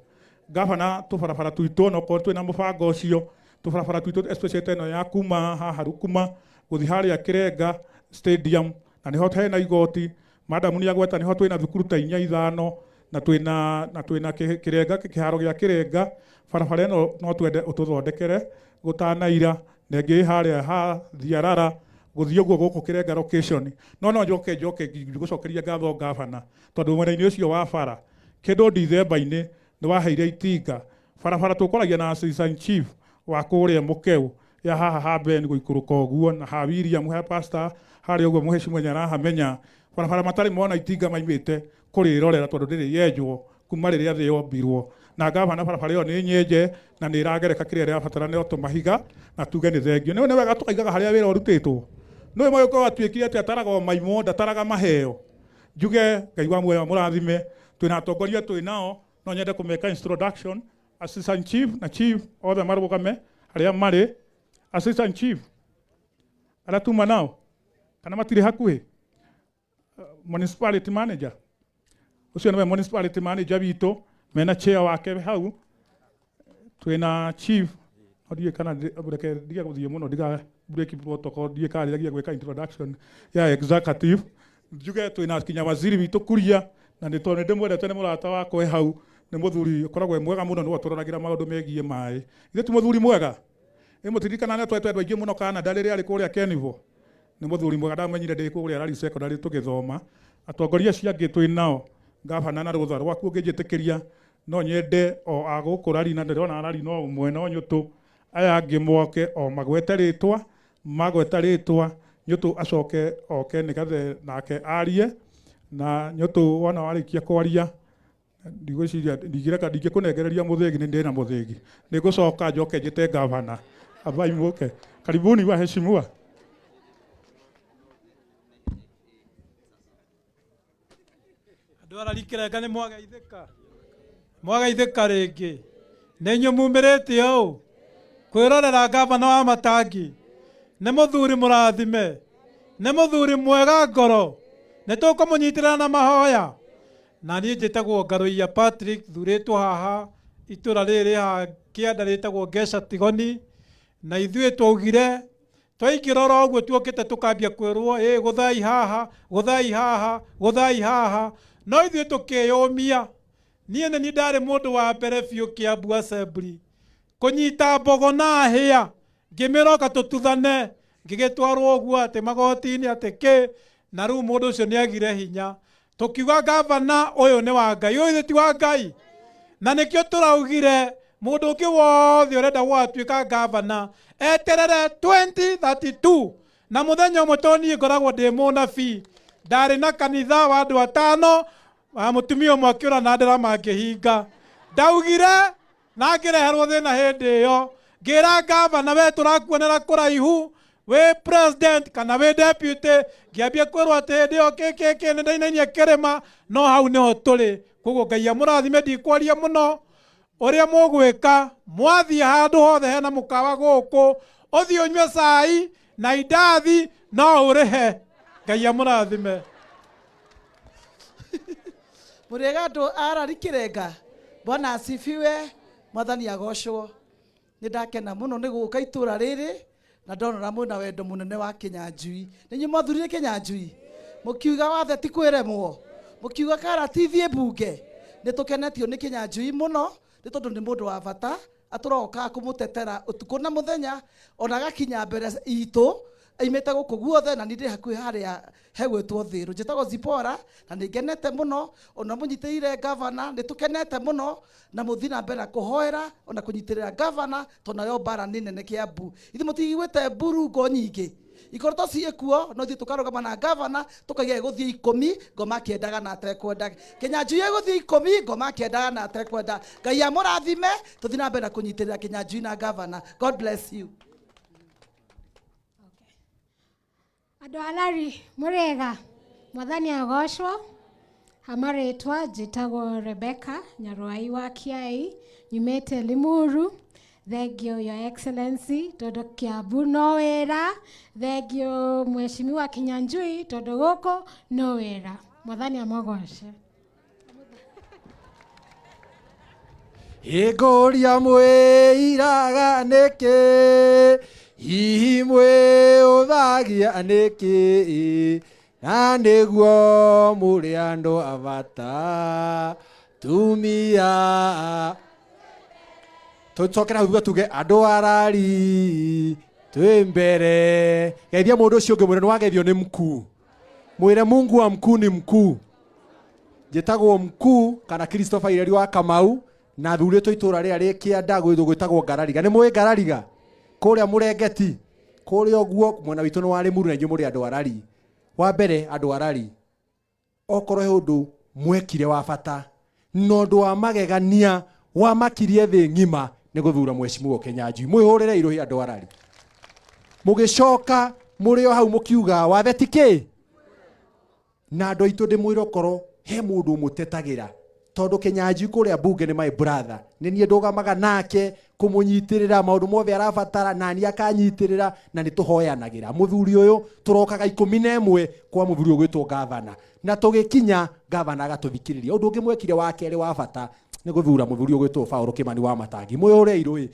Gavana tũbarabara twitũ onokorwo twĩna mũbango ũcio, tũbarabara twitũ especially ta ĩno ya kuma haha Rukuma gũthiĩ harĩa Kĩrenga stadium, na nĩho hena igoti. Madam nĩ agweta nĩho twĩna thukuru ta inya ithano, na twĩna na twĩna Kĩrenga, kĩharo gĩa Kĩrenga. Barabara ĩno no twende ũtũthondekere gũtanaira, na ĩngĩ ĩ harĩa ha Thiarara gũthiĩ ũguo gũkũ Kĩrenga location. No no njoke njoke ngũcokeria ngatho gavana, tondũ mwena-inĩ ũcio wa bara kĩndũ Dithemba-inĩ nĩ waheire itinga. Barabara tũkwaragia na assistant chief wa kũrĩa Mũkeu ya haha ha Ben gũikũrũka ũguo, na ha William ha pastor harĩa ũguo mũhecimu mwenye arahamenya. Barabara matarĩ mona itinga maimĩte kũrĩrorera tondũ ndĩrĩ yenjwo kuma rĩrĩa thĩ yombirwo. Na gavana barabara ĩyo nĩ nyenje na nĩ ĩragereka, kĩrĩa ĩrabatara nĩ tũmahiga na tuge nĩ thengio. Nĩ wega tũkaigaga harĩa wĩra ũrutĩtwo. Nĩ mũgĩkũyũ atuĩkire atĩ ataraga o maimũ, ndataraga maheo. Njuge Ngai wa muoyo mũrathime. Twĩna atongoria twĩ nao, no nyende kũmeka introduction. Assistant chief na chief othe marũgame harĩa marĩ. Assistant chief arĩa tuma nao kana matirĩ hakuhĩ? Municipality manager ũcio nĩwe municipality manager witũ, mena chair wake hau. Twĩna chief, no ndiũĩ kana reke ndige gũthiĩ mũno ndiga break protocol, ndiũĩ kana ndĩragia gwĩka introduction ya executive. Njuge twĩna kinya waziri witũ Kuria, na nĩ tondũ nĩ ndĩmwendete, nĩ mũrata wakwa e hau, nĩ mũthuri ũkoragwo e mwega mũno, nĩwe ũtũroragĩra maũndũ megiĩ maĩ. Ithe ti mũthuri mwega? Ĩ mũtirikana nĩ twetwo andũ aingĩ mũno Canada rĩrĩa arĩ kũrĩa Kenivo? Nĩ mũthuri mwega, ndamenyire ndĩ kũrĩa Rari Secondary tũgĩthoma. Atongoria acio angĩ twĩ nao, gavana na rũtha rwaku ũngĩnjĩtĩkĩria, no nyende o a gũkũ Rari, na ndĩrona Rari no ũmwe no Nyũtũ, aya angĩ moke o magwete rĩtwa, magweta rĩtwa Nyũtũ acoke oke nĩgetha nake arie. Na Nyũtũ wona warĩkia kwaria, ndigwĩciria ndingĩreka ndingĩkũnengereria mũthĩgi, nĩ ndĩna mũthĩgi, nĩngũcoka njoke njĩte gavana abai mũke. Karibuni waheshimiwa.
Andũ arari Kĩrenga nĩ mwageithĩka, mwageithĩka rĩngĩ. Nĩ inyuĩ mumĩrĩte ũũ kwĩrorera gavana wa Matangi. Nĩ mũthuri mũrathime, nĩ mũthuri mwega ngoro, nĩ tũkũmũnyitĩrĩra na mahoya. Na niĩ njĩtagwo Ngaruiya Patrick, thurĩtwo haha itũra rĩrĩ haha kĩanda rĩtagwo Ngeca Tigoni. Na ithuĩ twaugire twaingĩra oro ũguo tuokĩte tũkambia kwĩrwo ĩ gũthai haha, gũthai haha, gũthai haha, no ithuĩ tũkĩyũmia. Niĩ nĩ niĩ ndarĩ mũndũ wa mbere biũ Kiambu Assembly kũnyita mbogo na hĩa, ngĩmĩroka tũtuthane, ngĩgĩtwarwo ũguo atĩ magoti-inĩ atĩ kĩ, na rĩu mũndũ ũcio nĩ agire hinya. Tũkiuga gavana ũyũ nĩ wa Ngai, ũyũ ti wa Ngai. Na nĩkĩo tũraugire mũndũ ũngĩ wothe ũrenda gũgatuĩka gavana eterere 2032. Na mũthenya ũmwe, tondũ niĩ ngoragwo ndĩ mũnabii, ndarĩ na kanitha wa andũ atano, wa mũtumia ũmwe akĩũra na nderama ngĩhinga. Ndaugire na ngĩreherwo thĩna hĩndĩ ĩyo, ngĩra gavana, we tũrakuonera kũraihu wĩ president kana wĩ deputy. Ngĩambia kwĩrwo atĩ hĩndĩ ĩyo kĩkĩkĩ nĩ ndainainia kĩrĩma, no hau nĩho tũrĩ. Koguo Ngai amũrathime, ndikwaria mũno. Ũrĩa mũgwĩka, mwathiĩ handũ hothe hena mũkawa gũkũ, ũthiĩ ũnyue cai na indathi, no ũrĩhe. Ngai amũrathime.
Mũrĩega andũ a Rari Kĩrenga? Bwana asifiwe. Mwathani agocwo. Nĩ ndakena mũno nĩ gũka itũra rĩrĩ na ndonora mwĩna wendo mũnene wa Kĩnyanjui. Nĩ inyuĩ mwathurire Kĩnyanjui, mũkiuga wathe ti kwĩremwo, mũkiuga karati thiĩ mbunge. Nĩ tũkenetio nĩ Kĩnyanjui mũno, nĩ tondũ nĩ mũndũ wa bata atũrokaga kũmũtetera ũtukũ na mũthenya, ona agakinya mbere itũ aimĩte gũkũ guothe. Na niĩ ndĩ hakuhĩ harĩa hegwĩtwo Thĩrũ, njĩtagwo Zipora, na nĩ ngenete mũno ona mũnyitĩrĩire gavana. Nĩ tũkenete mũno na mũthiĩ na mbere na kũhoera ona kũnyitĩrĩra gavana, tondũ nayo mbara nĩ nene Kĩambu. Ithuĩ mũtigiguĩte mburungo nyingĩ ikoretwo ciĩ kuo, no ithuĩ tũkarũgama na gavana tũkaiga ĩgũthiĩ 10 ngoma akĩendaga na atekwenda. Kĩnyanjui ĩgũthiĩ 10 ngoma akĩendaga na atekwenda. Ngai amũrathime, tũthiĩ na mbere na kũnyitĩrĩra Kĩnyanjui na gavana. God bless you.
Andũ a Lari mũrĩega? Mwathani agocwo. Hamarĩtwa njĩtagwo Rebecca Nyarwai wa Kiai, nyumĩte Limuru. Thengio Your Excellency, tondũ Kiambu no wĩra. Thengio Mheshimiwa Kinyanjui, tondũ gũkũ no wĩra. Mwathani amũgoce.
Ĩngũria mwĩiraga nĩkĩ hihi mwĩũthagia nĩkĩ na nĩguo mũrĩ andũ a bata tumia tũcokera hau tuge andũ arari twĩ mbere geithia mũndũ ũcio ũngĩ mwĩre nĩwageithio nĩ mkuu mwĩre Mungu wa mkuu ni mkuu njĩtagwo mkuu kana Christopher Ireri wa Kamau na thurĩtwo itũra rĩrĩa rĩ kĩanda gwĩtagwo Ngarariga nĩ mũĩ Ngarariga kũrĩa Mũrengeti kũrĩa ũguo mwena witũ nĩ wa Limuru na inyuĩ mũrĩ andũ arari wa mbere andũ arari okorwo he ũndũ mwekire wa bata na ũndũ wa magegania wamakirie thĩ ng'ima nĩ gũthura mheshimiwa Kinyanjui mwĩhũrĩre irũhi andũ arari mũgĩcoka mũrĩ o hau mũkiuga wathe ti kĩ na andũ aitũ ndĩmwĩre okorwo he mũndũ ũmũtetagĩra tondũ Kinyanjui kũrĩa mbunge nĩ my brother nĩ niĩ ndũgamaga nake kũmũnyitĩrĩra maũndũ mothe arabatara na niĩ akanyitĩrĩra na nĩ tũhoyanagĩra mũthuri ũyũ tũrokaga 11 kwa mũthuri ũyũ gwĩtwo gavana na tũgĩkinya gavana agatũthikĩrĩria ũndũ ũngĩ mwekire wa kerĩ wa bata nĩ gũthura mũthuri ũyũ gwĩtwo Paul Kimani wa Matangi mwĩhũre irũĩ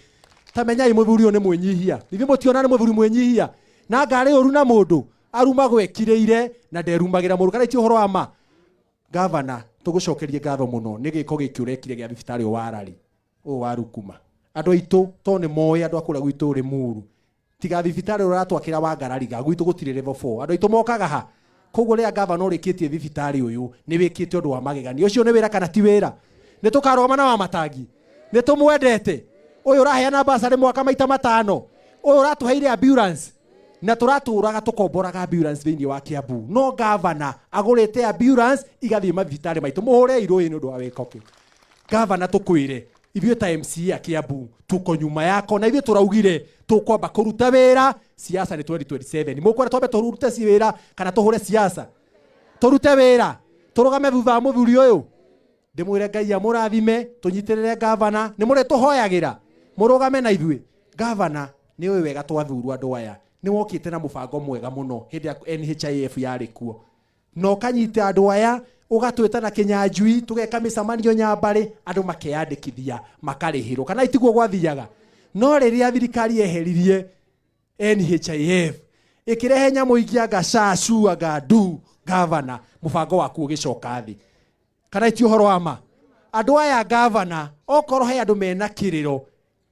ta menyai mũthuri ũyũ nĩ mwĩnyihia ithuĩ mũtiona nĩ mũthuri mwĩnyihia na ngarĩ ũru na mũndũ arumagwo ekirĩire na nderumagĩra mũndũ kana ti ũhoro wa ma gavana tũgũcokerie ngatho mũno nĩ gĩko gĩkĩ ũrekire gĩa thibitarĩ ũyũ wa Arari ũyũ wa Rukuma andũ aitũ to nĩ moĩ andũ a kũrĩa gwitũ Limuru tiga thibitarĩ ũratwakĩra wa Ngarariga gwitũ gũtirĩ level 4 andũ aitũ mokaga ha koguo rĩrĩa gavana ũrĩkĩtie thibitarĩ ũyũ nĩ wĩkĩte ũndũ wa magegania ũcio nĩ wĩra kana ti wĩra nĩ tũkarũgama na wa Matangi nĩ tũmwendete ũyũ ũraheana basarĩ mwaka maita 5 ũyũ ũratũheire ambulance na tũratũraga tũkomboraga ambulance thĩinĩ wa Kiambu no gavana agũrĩte ambulance igathiĩ mathibitarĩ maitũ mũhũre irũĩ nĩ ũndũ wa wĩko kĩu gavana tũkwĩre ithuĩ ta MCA a Kiambu tuko nyuma yako na ithuĩ tũraugire tũkwamba kũruta wĩra siasa nĩ 2027 mũkwenda twambe tũrute wĩra kana tũhũre siasa tũrute wĩra tũrũgame thutha wa mũthuri ũyũ ndĩmwĩre Ngai amũrathime tũnyitĩrĩre gavana nĩ mũrĩ tũhoyagĩra mũrũgame na ithuĩ gavana nĩ ũĩ wega twathurwo andũ aya nĩ wokĩte na mũbango mwega mũno hĩndĩ ya NHIF yarĩ kuo na ũkanyita andũ aya ũgatwĩta na Kinyanjui tũgeka mĩcemanio nyambarĩ andũ makeyandĩkithia makarĩhĩrwo kana itiguo gwathiaga no rĩrĩa thirikari yeheririe NHIF ĩkĩrehe nyamũ ingĩ anga SHA SHU anga ndu gavana mũbango waku ũgĩcoka thĩ kana ti ũhoro wa ma andũ aya gavana okorwo he andũ mena kĩrĩro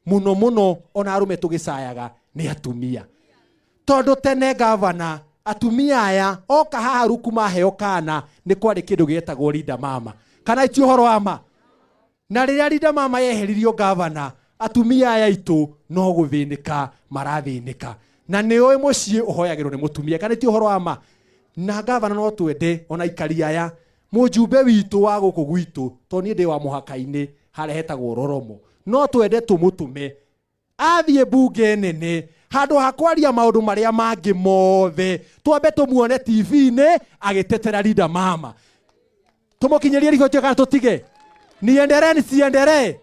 mũno mũno ona arũme tũgĩcayaga nĩ atumia tondũ tene gavana atumia aya oka haha Rukuma heo kana nĩ kwarĩ kĩndũ gĩetagwo Linda Mama kana ti ũhoro wa ma na rĩrĩa Linda Mama yeheririo gavana atumia aya aitũ no gũthĩnĩka marathĩnĩka na nĩ ũĩ mũciĩ ũhoyagĩrwo nĩ mũtumia kana ti ũhoro wa ma na gavana no twende ona ikari aya mũjumbe witũ wa gũkũ gwitũ to niĩ ndĩ wa mũhaka-inĩ harĩa hetagwo Roromo no twende tũmũtũme athiĩ mbunge nene handũ ha kwaria maũndũ marĩa mangĩ mothe twambe tũmuone TV-inĩ agĩtetera Linda Mama tũmũkinyĩrie riboti kana tũtige niendelee nisiendelee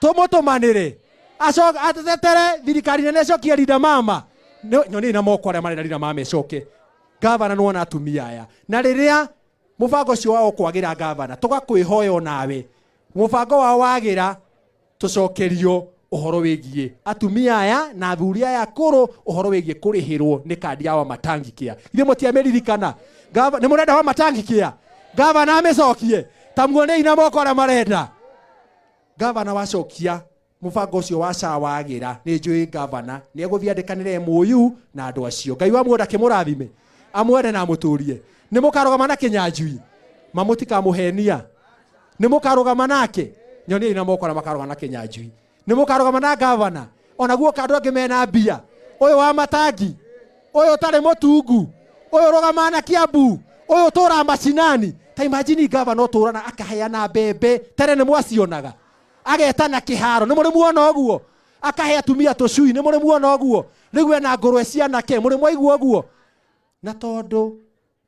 tũmũtũmanĩre acoke atetere thirikari nene ĩcokie Linda Mama nyonei na moko arĩa marenda Linda Mama ĩcoke gavana nĩwona atumia aya na rĩrĩa mũbango ũcio wao kwagĩra gavana tũgakwĩhoya onawe mũbango wao wagĩra tũcokerio ũhoro wĩgiĩ atumia aya na athuri aya akũrũ ũhoro wĩgiĩ kũrĩhĩrwo nĩ kandi ya Wamatangi Care ithuĩ mũtiamĩririkana nĩ mũrenda Wamatangi Care gavana amĩcokie ta muonei na moko arĩa marenda gavana wacokia mũbango ũcio wa SHA wagĩra nĩ njũĩ gavana nĩ egũthiĩ andĩkanĩre MOU na andũ acio Ngai wa muoyo ndakĩmũrathime amwende na amũtũrie nĩ mũkarũgama na Kinyanjui mamũtikamũhenia nĩ mũkarũgama nake nyoniai na moko arĩa makarũgama na Kinyanjui nĩ mũkarũgama na gavana ona guoka andũ angĩ mena mbia ũyũ wa Matangi ũyũ ũtarĩ mũtungu ũyũ ũrũgamaga na Kiambu ũyũ ũtũraga macinani ta imagine gavana ũtũrana akaheana mbembe tene nĩ mwacionaga agetana kĩharo nĩ mũrĩ muona ũguo akahe atumia tũcui nĩ mũrĩ muona ũguo rĩu ena ngũrwe cianake mũrĩ mwaigua ũguo na tondũ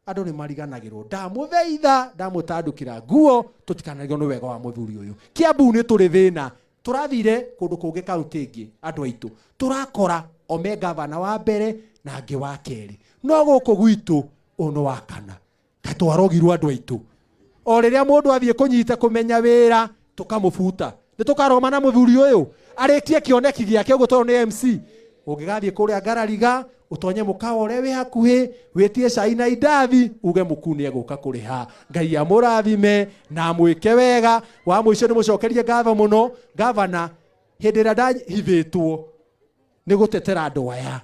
andũ nĩ mariganagĩrwo ndamũthaitha ndamũtandũkĩra nguo tũtikanarigwo nĩ wega wa mũthuri ũyũ Kiambu nĩ tũrĩ thĩna tũrathire kũndũ kũngĩ kaunti ĩngĩ andũ aitũ tũrakora o me gavana wa mbere na angĩ wa kerĩ no gũkũ gwitũ ũyũ nĩ wa kana katwarogirwo andũ aitũ o rĩrĩa mũndũ athiĩ kũnyita kũmenya wĩra tũkamũbuta Nĩ tũkarũgama na mũthuri ũyũ arĩkie kĩoneki gĩake ũguo tondũ nĩ MC. Ũngĩgathiĩ kũrĩa Ngarariga ũtonye mũkawa ũrĩa wĩ hakuhĩ wĩtie cai na indathi uge mũkuu nĩ egũka kũrĩha. Ngai amũrathime na amwĩke wega. Wa mũico nĩ mũcokerie ngatho mũno gavana, hĩndĩ ĩrĩa ndahithĩtwo nĩ gũtetera andũ aya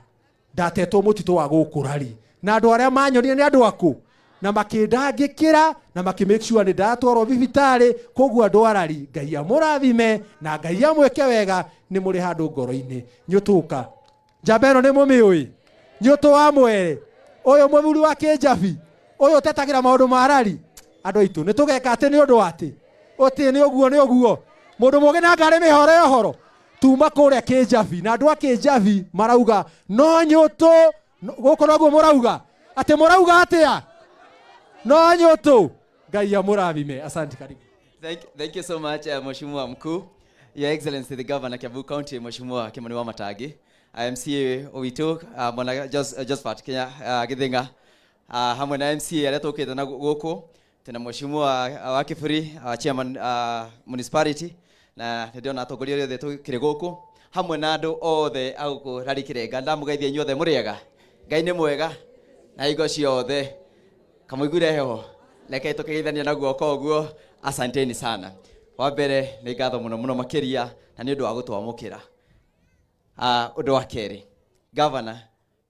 ndatetwo mũtitũ wa gũkũ rari na andũ arĩa manyonire nĩ andũ akũ na makĩndangĩkĩra na makĩ make sure nĩ ndatwarwo thibitarĩ. Koguo andũ a rari, Ngai amũrathime na Ngai amwĩke wega, nĩ mũrĩ handũ ngoro-inĩ. Nyũtũka njamba ĩno nĩ mũmĩũĩ, nyũtũ wa mwere ũyũ mũthuri wa kĩnjabi ũyũ ũtetagĩra maũndũ ma rari. Andũ aitũ nĩ tũgeka atĩ nĩ ũndũ wa atĩ ũtĩ nĩ ũguo nĩ ũguo mũndũ mũgĩ na ngarĩ mĩhoro ya ũhoro tuma kũrĩa kĩnjabi na andũ a kĩnjabi marauga no nyũtũ gũkũ noguo mũrauga atĩ mũrauga atĩa no nyũtũ. Ngai amũrathime. Asante, karibu.
Thank you so much, Mheshimiwa Mkuu, Your Excellency the Governor Kiambu County, Mheshimiwa Kimani Wamatangi, MCA witũ Bwana Josephat Kenya Githinga, hamwe na MCA arĩa tũkĩte na gũkũ tena Mheshimiwa wa Kiburi, Chairman Municipality, na nĩ ndĩrona atongoria arĩa othe tũkĩrĩ gũkũ hamwe na andũ othe a gũkũ Rari Kĩrenga. Ndamũgeithia inyuothe, mũrĩega? Ngai nĩ mwega na hingo ciothe. Kamũiguire heho, reke tũkĩgeithania na guoko ũguo. Asanteni sana. Wa mbere nĩ ngatho mũno mũno makĩria na nĩ ũndũ wa gũtwamũkĩra. Ũndũ wa kerĩ, Governor,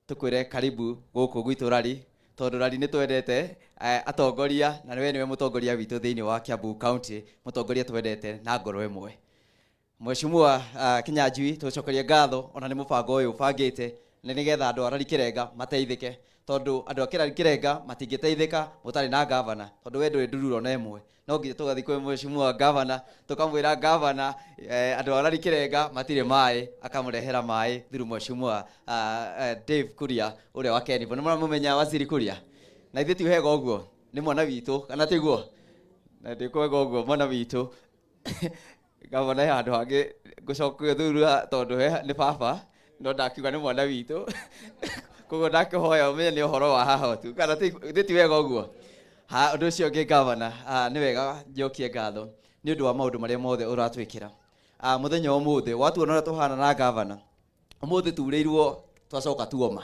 tũkwĩre karibu gũkũ gwitũ Rari, tondũ Rari nĩ twendete atongoria na we nĩwe mũtongoria witũ thĩinĩ wa Kiambu County, mũtongoria twendete na ngoro ĩmwe. Mheshimiwa Kinyanjui, tũcokerie ngatho ona nĩ mũbango ũyũ ũbangĩte na nĩgetha andũ a Rari Kĩrenga mateithĩke, tondũ andũ a Rari Kĩrenga matingĩteithĩka mũtarĩ na gavana, tondũ we ndũrĩ ndururo na ĩmwe. No nginya tũgathiĩ kwĩ Mheshimiwa gavana tũkamwĩra gavana, andũ a Rari Kĩrenga matirĩ maĩ, akamũrehera maĩ through Mheshimiwa Dave Kuria ũrĩa wa Kenibũ. Nĩ mũramũmenya Waziri Kuria? Na ithuĩ ti wega ũguo, nĩ mwana witũ kana tiguo? Na ndĩkwega ũguo mwana witũ. Gavana he handũ hangĩ ngũcokia thura tondũ he nĩ baba, no ndakiuga nĩ mwana witũ, koguo ndakĩhoya ũmenye nĩ ũhoro wa haha tu, kana ti wega ũguo? Ha ũndũ ũcio ũngĩ gavana, nĩ wega njokie ngatho nĩ ũndũ wa maũndũ marĩa mothe ũratwĩkĩra. Mũthenya wa ũmũthĩ watuona ũrĩa tũhana na gavana, ũmũthĩ turĩirwo twacoka tuoma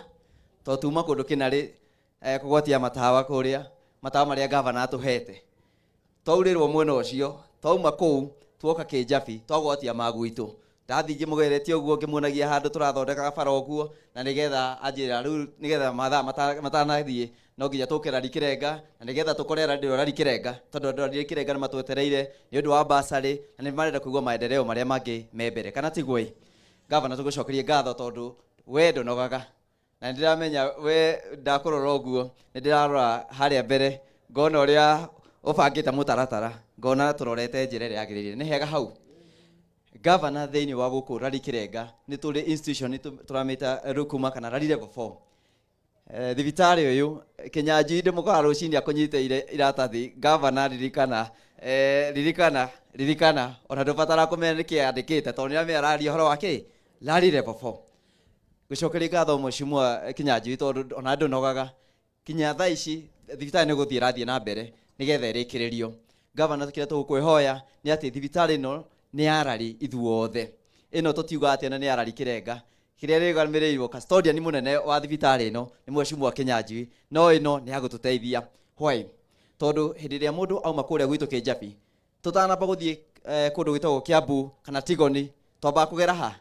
tondũ tuma kũndũ kĩnarĩ kũgwatia matawa kũrĩa matawa marĩa gavana atũhete, twaurĩrwo mwena ũcio, twauma kũu tuoka kĩnjabi twagwatia magwitũ. Ndathiĩ ngĩmũgeretie ũguo ngĩmuonagia handũ tũrathondekaga bara ũguo, na nĩgetha anjĩra rĩu nĩgetha mathaa matanathiĩ no nginya tũke Rari Kĩrenga, na nĩgetha tũkore andũ a Rari Kĩrenga, tondũ andũ a Rari Kĩrenga nĩ matwetereire nĩ ũndũ wa basarĩ na nĩ marenda kũigua maendeleo marĩa mangĩ me mbere, kana tiguo ĩ? Gavana, tũgũcokerie ngatho tondũ we ndũnogaga, na nĩndĩramenya we ndakũrora ũguo nĩ ndĩrarora harĩa mbere ngona ũrĩa ũbangĩte mũtaratara, ngona tũrorete njĩra ĩrĩa yagĩrĩire. Nĩ hega hau gavana. Thĩinĩ wa gũkũ Rari Kĩrenga nĩ tũrĩ institution tũramĩta Rukuma kana Rari level 4. Thibitarĩ ũyũ Kinyanjui ndĩmũkora rũcinĩ akũnyitĩire iratathi. Gavana, ririkana, ririkana, ririkana, ona ndũbatara kũmenya nĩkĩ andĩkĩte tondũ nĩamenya araria ũhoro wa kĩ Rari level 4. Gũcokeria ngatho Mheshimiwa Kinyanjui tondũ ona ndũnogaga kinya thaa ici thibitarĩ nĩ gũthiĩ ĩrathiĩ na mbere nĩgetha ĩrĩkĩrĩrio. Gavana, kĩrĩa tũgũkwĩhoya nĩ atĩ thibitarĩ ĩno nĩ ya Rari ithuothe, ĩno tũtiuga atĩ ona nĩ ya Rari Kĩrenga. Kĩrĩa rĩgamĩrĩirwo custodian mũnene wa thibitarĩ ĩno nĩ Mheshimiwa Kinyanjui, no ĩno nĩ ya gũtũteithia. Why? Tondũ hĩndĩ ĩrĩa mũndũ auma kũrĩa gwitũ Kĩnjabi, tũtanamba gũthiĩ kũndũ gwĩtagwo Kiambu kana Tigoni, twambaga kũgera ha?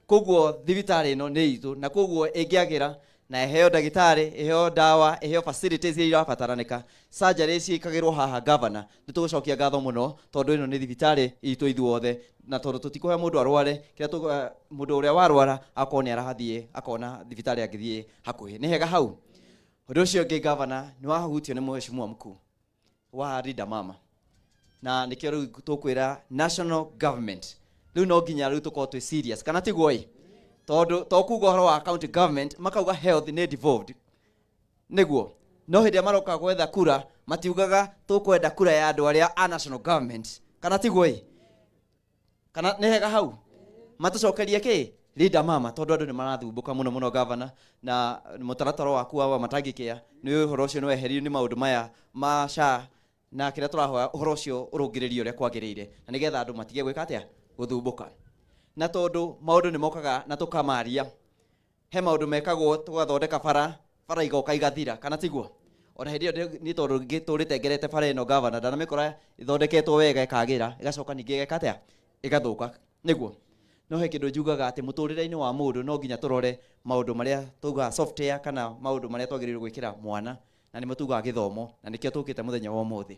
Koguo thibitarĩ ĩno nĩ itũ, na koguo ĩngĩagĩra na ĩheo ndagĩtarĩ, ĩheo ndawa, ĩheo facilities iria irabataranĩka, surgery ciĩkagĩrwo haha, gavana, nĩ tũgũcokia ngatho mũno tondũ ĩno nĩ thibitarĩ itũ ithuothe, na tondũ tũtikũhe mũndũ arware kĩrĩa mũndũ ũrĩa warwara akorwo nĩ arathiĩ akona thibitarĩ angĩthiĩ hakuhĩ. Nĩ hega hau. Ũndũ ũcio ũngĩ gavana, nĩ wahutio nĩ mheshimiwa mkuu wa Linda Mama, na nĩkĩo rĩu tũkwĩra national government rĩu no nginya rĩu tũkorwo twĩ serious, kana tiguo ĩ? Tondũ to kuga ũhoro wa county government makauga health nĩ devolved nĩguo, no hĩndĩ ĩrĩa maroka gwetha kura matiugaga tũkwenda kura ya andũ arĩa a national government, kana tiguo ĩ? Kana nĩ hega hau matũcokerie kĩ Linda Mama, tondũ andũ nĩ marathumbũka mũno mũno gavana, na mũtaratara waku wa matangĩkĩa nĩ ũhoro ũcio nĩ weheririo nĩ maũndũ maya ma SHA, na kĩrĩa tũrahoya ũhoro ũcio ũrũngĩrĩrio ũrĩa kwagĩrĩire na nĩgetha andũ matige gwĩka atĩa. Gũthumbũka. Na tondũ maũndũ nĩ mokaga na tũkamaria, he maũndũ mekagwo tũgathondeka bara, bara igoka igathira, kana tiguo? Ona hĩndĩ ĩyo niĩ tondũ ngĩtũrĩte ngerete bara ĩno gavana, ndanamĩkora ĩthondeketwo wega ĩkagĩra, ĩgacoka ningĩ ĩgeka atĩa? Ĩgathũka. Nĩguo? No he kĩndũ njugaga atĩ mũtũrĩre-inĩ wa mũndũ no nginya tũrore maũndũ marĩa tugaga software kana maũndũ marĩa twagĩrĩirwo gwĩkĩra mwana, na nĩmo tugaga gĩthomo, na nĩkĩo tũkĩte mũthenya wa ũmũthĩ.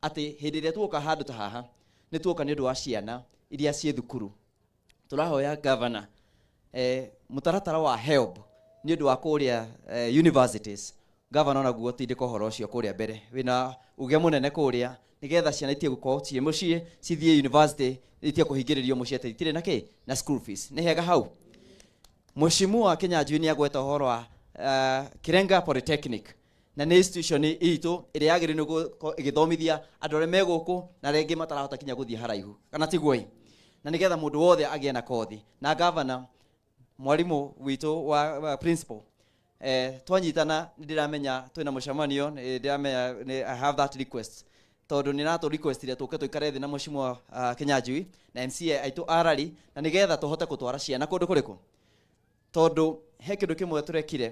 Atĩ hĩndĩ ĩrĩa tuoka handũ ta haha, nĩ tuoka nĩ ũndũ wa ciana iria ciĩ thukuru. Tũrahoya gavana mũtaratara wa HELB nĩ ũndũ wa kũrĩa universities. Gavana onaguo tindĩka ũhoro ũcio kũrĩa mbere, wĩna uge mũnene kũrĩa, nĩgetha ciana itige gũkorwo ciĩ mũciĩ, cithiĩ university, itige kũhingĩrĩrio mũciĩ atĩ itirĩ na kĩ? Na school fees. Nĩ hega hau? Mheshimiwa Kinyanjui nĩ agweta ũhoro wa Kirenga Polytechnic, na nĩ institution itũ ĩrĩa yagĩrĩirwo nĩ gũkorwo ĩgĩthomithia andũ arĩa me gũkũ na arĩa angĩ matarahota kinya gũthiĩ haraihu, kana tiguo ĩ? Na nĩgetha mũndũ wothe agĩe na kothi. Na gavana, mwarimũ witũ wa principal, twanyitana nĩ ndĩramenya twĩna mũcemanio, nĩ ndĩramenya nĩ, I have that request, tondũ nĩ ratũ requestire tũke tũikare thĩ na mheshimiwa Kinyanjui na MCA aitũ a Rari, na nĩgetha tũhote gũtwara ciana kũndũ kũrĩkũ, tondũ he kĩndũ kĩmwe tũrekire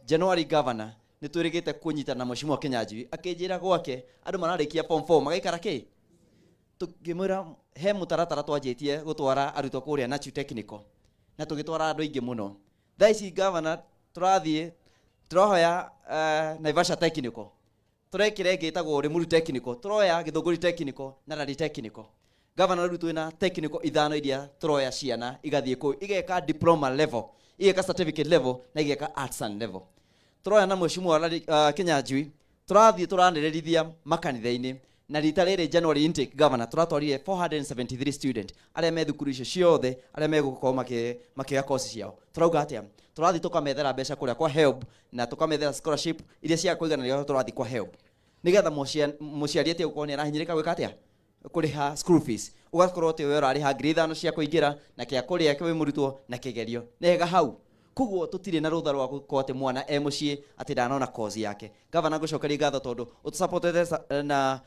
January. Governor, nĩ twĩrĩgĩte kũnyitana na mheshimiwa Kinyanjui, akĩnjĩra gwake andũ mararĩkia form 4 magaikara kĩ. Tũkĩmwĩra he mũtaratara twanjĩtie gũtwara arutwo kũrĩa Nachu Technical, na tũgĩtwara andũ aingĩ mũno. Thaa ici governor, tũrathiĩ tũrohoya Naivasha Technical, tũrekĩra ĩngĩ ĩtagwo Limuru Technical, tũroya Gĩthũngũri Technical na Rari Technical. Governor, rĩu twĩna technical ithano iria tũroya ciana igathiĩ kũu, igeka diploma level, igeka certificate level na igeka artisan level. Tũroya na mheshimiwa Kinyanjui, tũrathiĩ tũranĩrĩrithia makanitha-inĩ, na rita rĩrĩ January intake, governor, tũratwarire 473 student arĩa me thukuru icio ciothe, arĩa megũkorwo makĩoya course ciao. Tũrauga atĩa? Tũrathiĩ tũkamethera mbeca kũrĩa kwa HELB na tũkamethera scholarship iria cia kũiganĩra tũrathiĩ kwa HELB, nĩgetha mũciari atige gũkorwo nĩ arahinyĩrĩka gwĩka atĩa? Kũrĩha school fees, ũgakorwo atĩ we ũrarĩha 5,000 cia kũingĩra na kĩa kũrĩa wĩ mũrutwo na kĩgerio. Nĩ hega hau? Koguo tũtirĩ na rũtha rwa gũkorwo atĩ mwana e mũciĩ atĩ ndanona course yake. Gavana, ngũcokeria ngatho tondũ ũtũsupportete na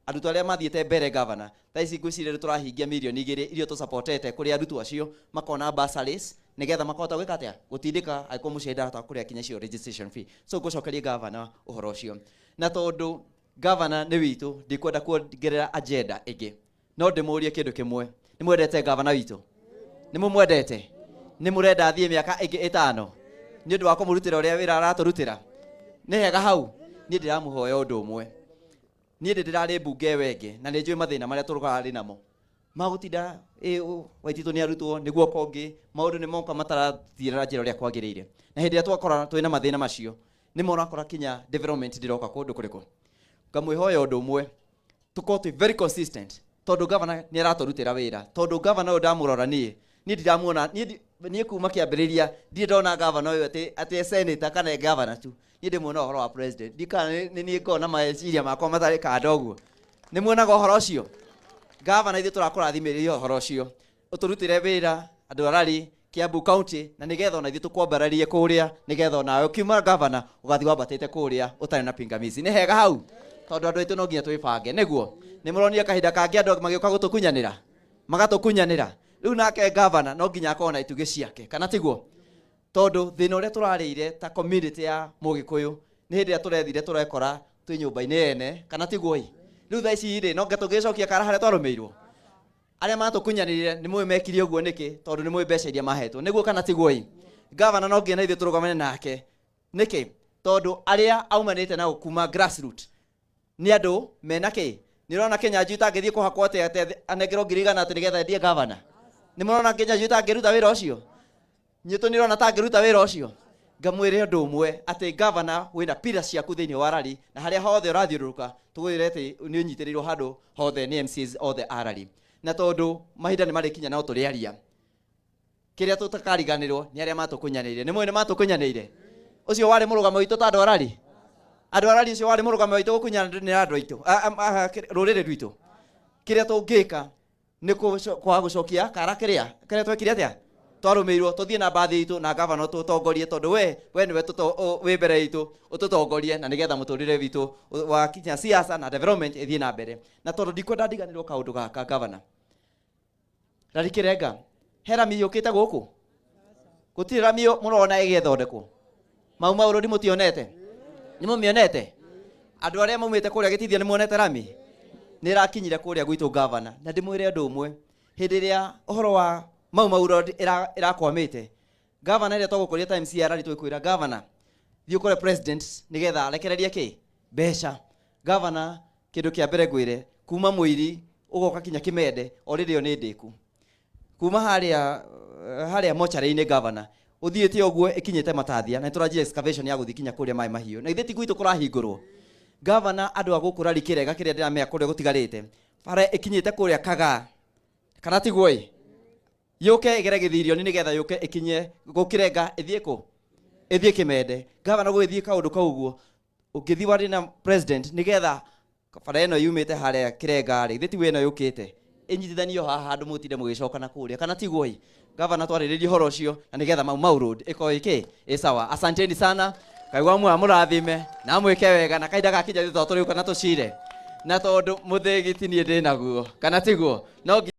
arutwo arĩa mathiĩte mbere. Gavana, thaa ici ngwĩciria rĩu tũrahingia 2 mirioni iria tũsupportete kũrĩ arutwo acio makona bursaries, nĩgetha makahota gwĩka atĩa? Gũtindĩka angĩkorwo mũciari ndarahota kũrĩha kinya icio registration fee. So ngũcokeria gavana ũhoro ũcio, na tondũ gavana nĩ witũ, ndikwenda kuongerera agenda ĩngĩ, no ndĩmũrie kĩndũ kĩmwe: nĩ mwendete gavana witũ? Nĩ mũmwendete? Nĩ mũrenda athiĩ mĩaka ĩngĩ 5 nĩ ũndũ wa kũmũrutĩra ũrĩa wĩra aratũrutĩra? Nĩ hega hau? Niĩ ndĩramũhoya ũndũ ũmwe. Niĩ ndĩ ndĩrarĩ mbunge ĩyo ĩngĩ, na nĩ njũĩ mathĩna marĩa tũrarĩ namo magũtinda Waititũ nĩ arutwo nĩguo kongĩ maũndũ nĩ moka matarathiĩ na njĩra ũrĩa kwagĩrĩire, na hĩndĩ ĩrĩa twakora twĩna mathĩna macio, nĩ morakora kinya development ndĩroka kũndũ kũrĩkũ. Ngamwĩhoya ũndũ ũmwe, tũkorwo twĩ very consistent, tondũ gavana nĩ aratũrutĩra wĩra. Tondũ gavana ũyũ ndamũrora niĩ ndiramuona, niĩ kuma kĩambĩrĩria ndirĩ ndona gavana ũyũ atĩ e senator kana e gavana tu. Niĩ ndĩmuona ũhoro wa president, ndikana nĩ niĩ ngona meciria makwa matarĩ kando ũguo. Nĩ muonaga ũhoro ũcio, gavana? Ithuĩ tũrakũrathimĩrĩria ũhoro ũcio, ũtũrutĩre wĩra andũ arari Kiambu County, na nĩgetha ona ithuĩ tũkwambararie kũrĩa, nĩgetha onawe ũkiuma gavana ũgathiĩ wambatĩte kũrĩa ũtarĩ na pingamizi. Nĩ hega hau? Tondũ andũ aitũ no nginya twĩbange nĩguo. Nĩ mũronire kahinda kangĩ andũ magĩũka gũtũkunyanĩra, magatũkunyanĩra. Rĩu nake gavana no nginya akorwo na itugĩ ciake, kana tiguo? Tondũ thĩna ũrĩa tũrarĩire ta community ya mũgĩkũyũ nĩ hĩndĩ ĩrĩa tũrethire tũrekora twĩ nyũmba-inĩ ene, kana tiguo ĩ? Rĩu thaa ici rĩ, no nge tũngĩcokia kara harĩa twarũmĩirwo. Arĩa matũkunyanĩrire nĩ mũĩ mekire ũguo nĩkĩ? Tondũ nĩ mũĩ mbeca iria mahetwo. Nĩguo kana tiguo ĩ? Gavana no nginya na ithuĩ tũrũgamane nake. Nĩkĩ? Tondũ arĩa aumanĩte nao kuma grassroot nĩ andũ mena kĩ. Nĩ ũrona Kĩnyanjui tangĩthiĩ kũhakwo atĩ anengerwo 100,000 atĩ nĩgetha endie gavana? Nĩ mũrona Kĩnyanjui tangĩruta wĩra ũcio? Nyitũ nĩ ũrona tangĩruta wĩra ũcio? Ngamwĩre ũndũ ũmwe, atĩ gavana, wĩna pillars ciaku thĩinĩ wa rari, na harĩa hothe ũrathiũrũrũka tũgwĩre atĩ nĩ ũnyitĩrĩirwo handũ hothe nĩ MCAs othe a rari. Na tondũ mahinda nĩ marĩkinya no tũrĩaria, kĩrĩa tũtakariganĩrwo nĩ arĩa matũkunyanĩire. Nĩ mũĩ nĩ matũkunyanĩire? Ũcio warĩ mũrũgamo witũ ta andũ arari, andũ arari, ũcio warĩ mũrũgamo witũ gũkunyanĩra andũ aitũ, rũrĩrĩ rwitũ. Kĩrĩa tũngĩka nĩ kwaga gũcokia kara kĩrĩa kĩrĩa twekire atĩa twarũmĩirwo, tũthiĩ na mbathi itũ na gavana tũtongorie, tondũ we nĩwe wĩ mbere itũ, ũtũtongorie na nĩgetha mũtũrĩre witũ wa kinya siasa na development ĩthiĩ na mbere. Na tondũ ndikwenda ndiganĩrwo kaũndũ gaka, gavana. Rari Kirenga, he rami yũkĩte gũkũ? Gũtirĩ rami mũrona ĩgĩthondekwo? Mau Mau Road mũtionete? Nĩ mũmĩonete? Andũ arĩa maumĩte kũrĩa Gĩtithia nĩ muonete rami? Nĩ ĩrakinyire kũrĩa gwitũ gavana. Na ndĩmwĩre ũndũ ũmwe, hĩndĩ ĩrĩa ũhoro wa Mau Mau Road ĩrakwamĩte, gavana ĩrĩa twagũkoria Times ya rari twĩkwĩra gavana, thiĩ ũkore president nĩgetha arekererie kĩ? Mbeca. Gavana, kĩndũ kĩa mbere ngwĩre, kuma Mũiri ũgoka kinya Kĩmende, already ĩyo nĩ ndĩku. Kuma harĩa harĩa mocarĩ-inĩ gavana, ũthiĩte ũguo ĩkinyĩte Matathia, na nĩtũranjia excavation ya gũthiĩ kinya kũrĩa maĩ mahiũ. Na githĩ ti gwitũ kũrahingũrwo? Gavana, andũ a gũkũ Rari Kĩrega kĩrĩa ndĩramenya kũrĩa gũtigarĩte, bara ĩkinyĩte kũrĩa Kagaa, kana tiguo ĩ? Yũke ĩgere Gĩthirioni nĩgetha yũke ĩkinye Gũkĩrenga ĩthiĩ kũ? Ĩthiĩ Kĩmende. Gavana gũgĩthiĩ kaũndũ kau ũguo, ũngĩthiĩ warie na president nĩgetha bara ĩno yumĩte harĩa Kĩrenga rĩ, githĩ tiguo ĩno yũkĩte? Ĩnyitithanio haha handũ mũtinde mũgĩcoka na kũrĩa, kana tiguo ĩ? Gavana twarĩrĩrie ũhoro ũcio na nĩgetha Mau Mau Road ĩkorwo ĩkĩ ĩ sawa. Asanteni sana, Ngai wa muoyo amũrathime na amwĩke wega, na kahinda gakinya thutha tũrĩũka na tũcire, na tondũ mũthĩgi ti niĩ ndĩnaguo, kana tiguo? No nginya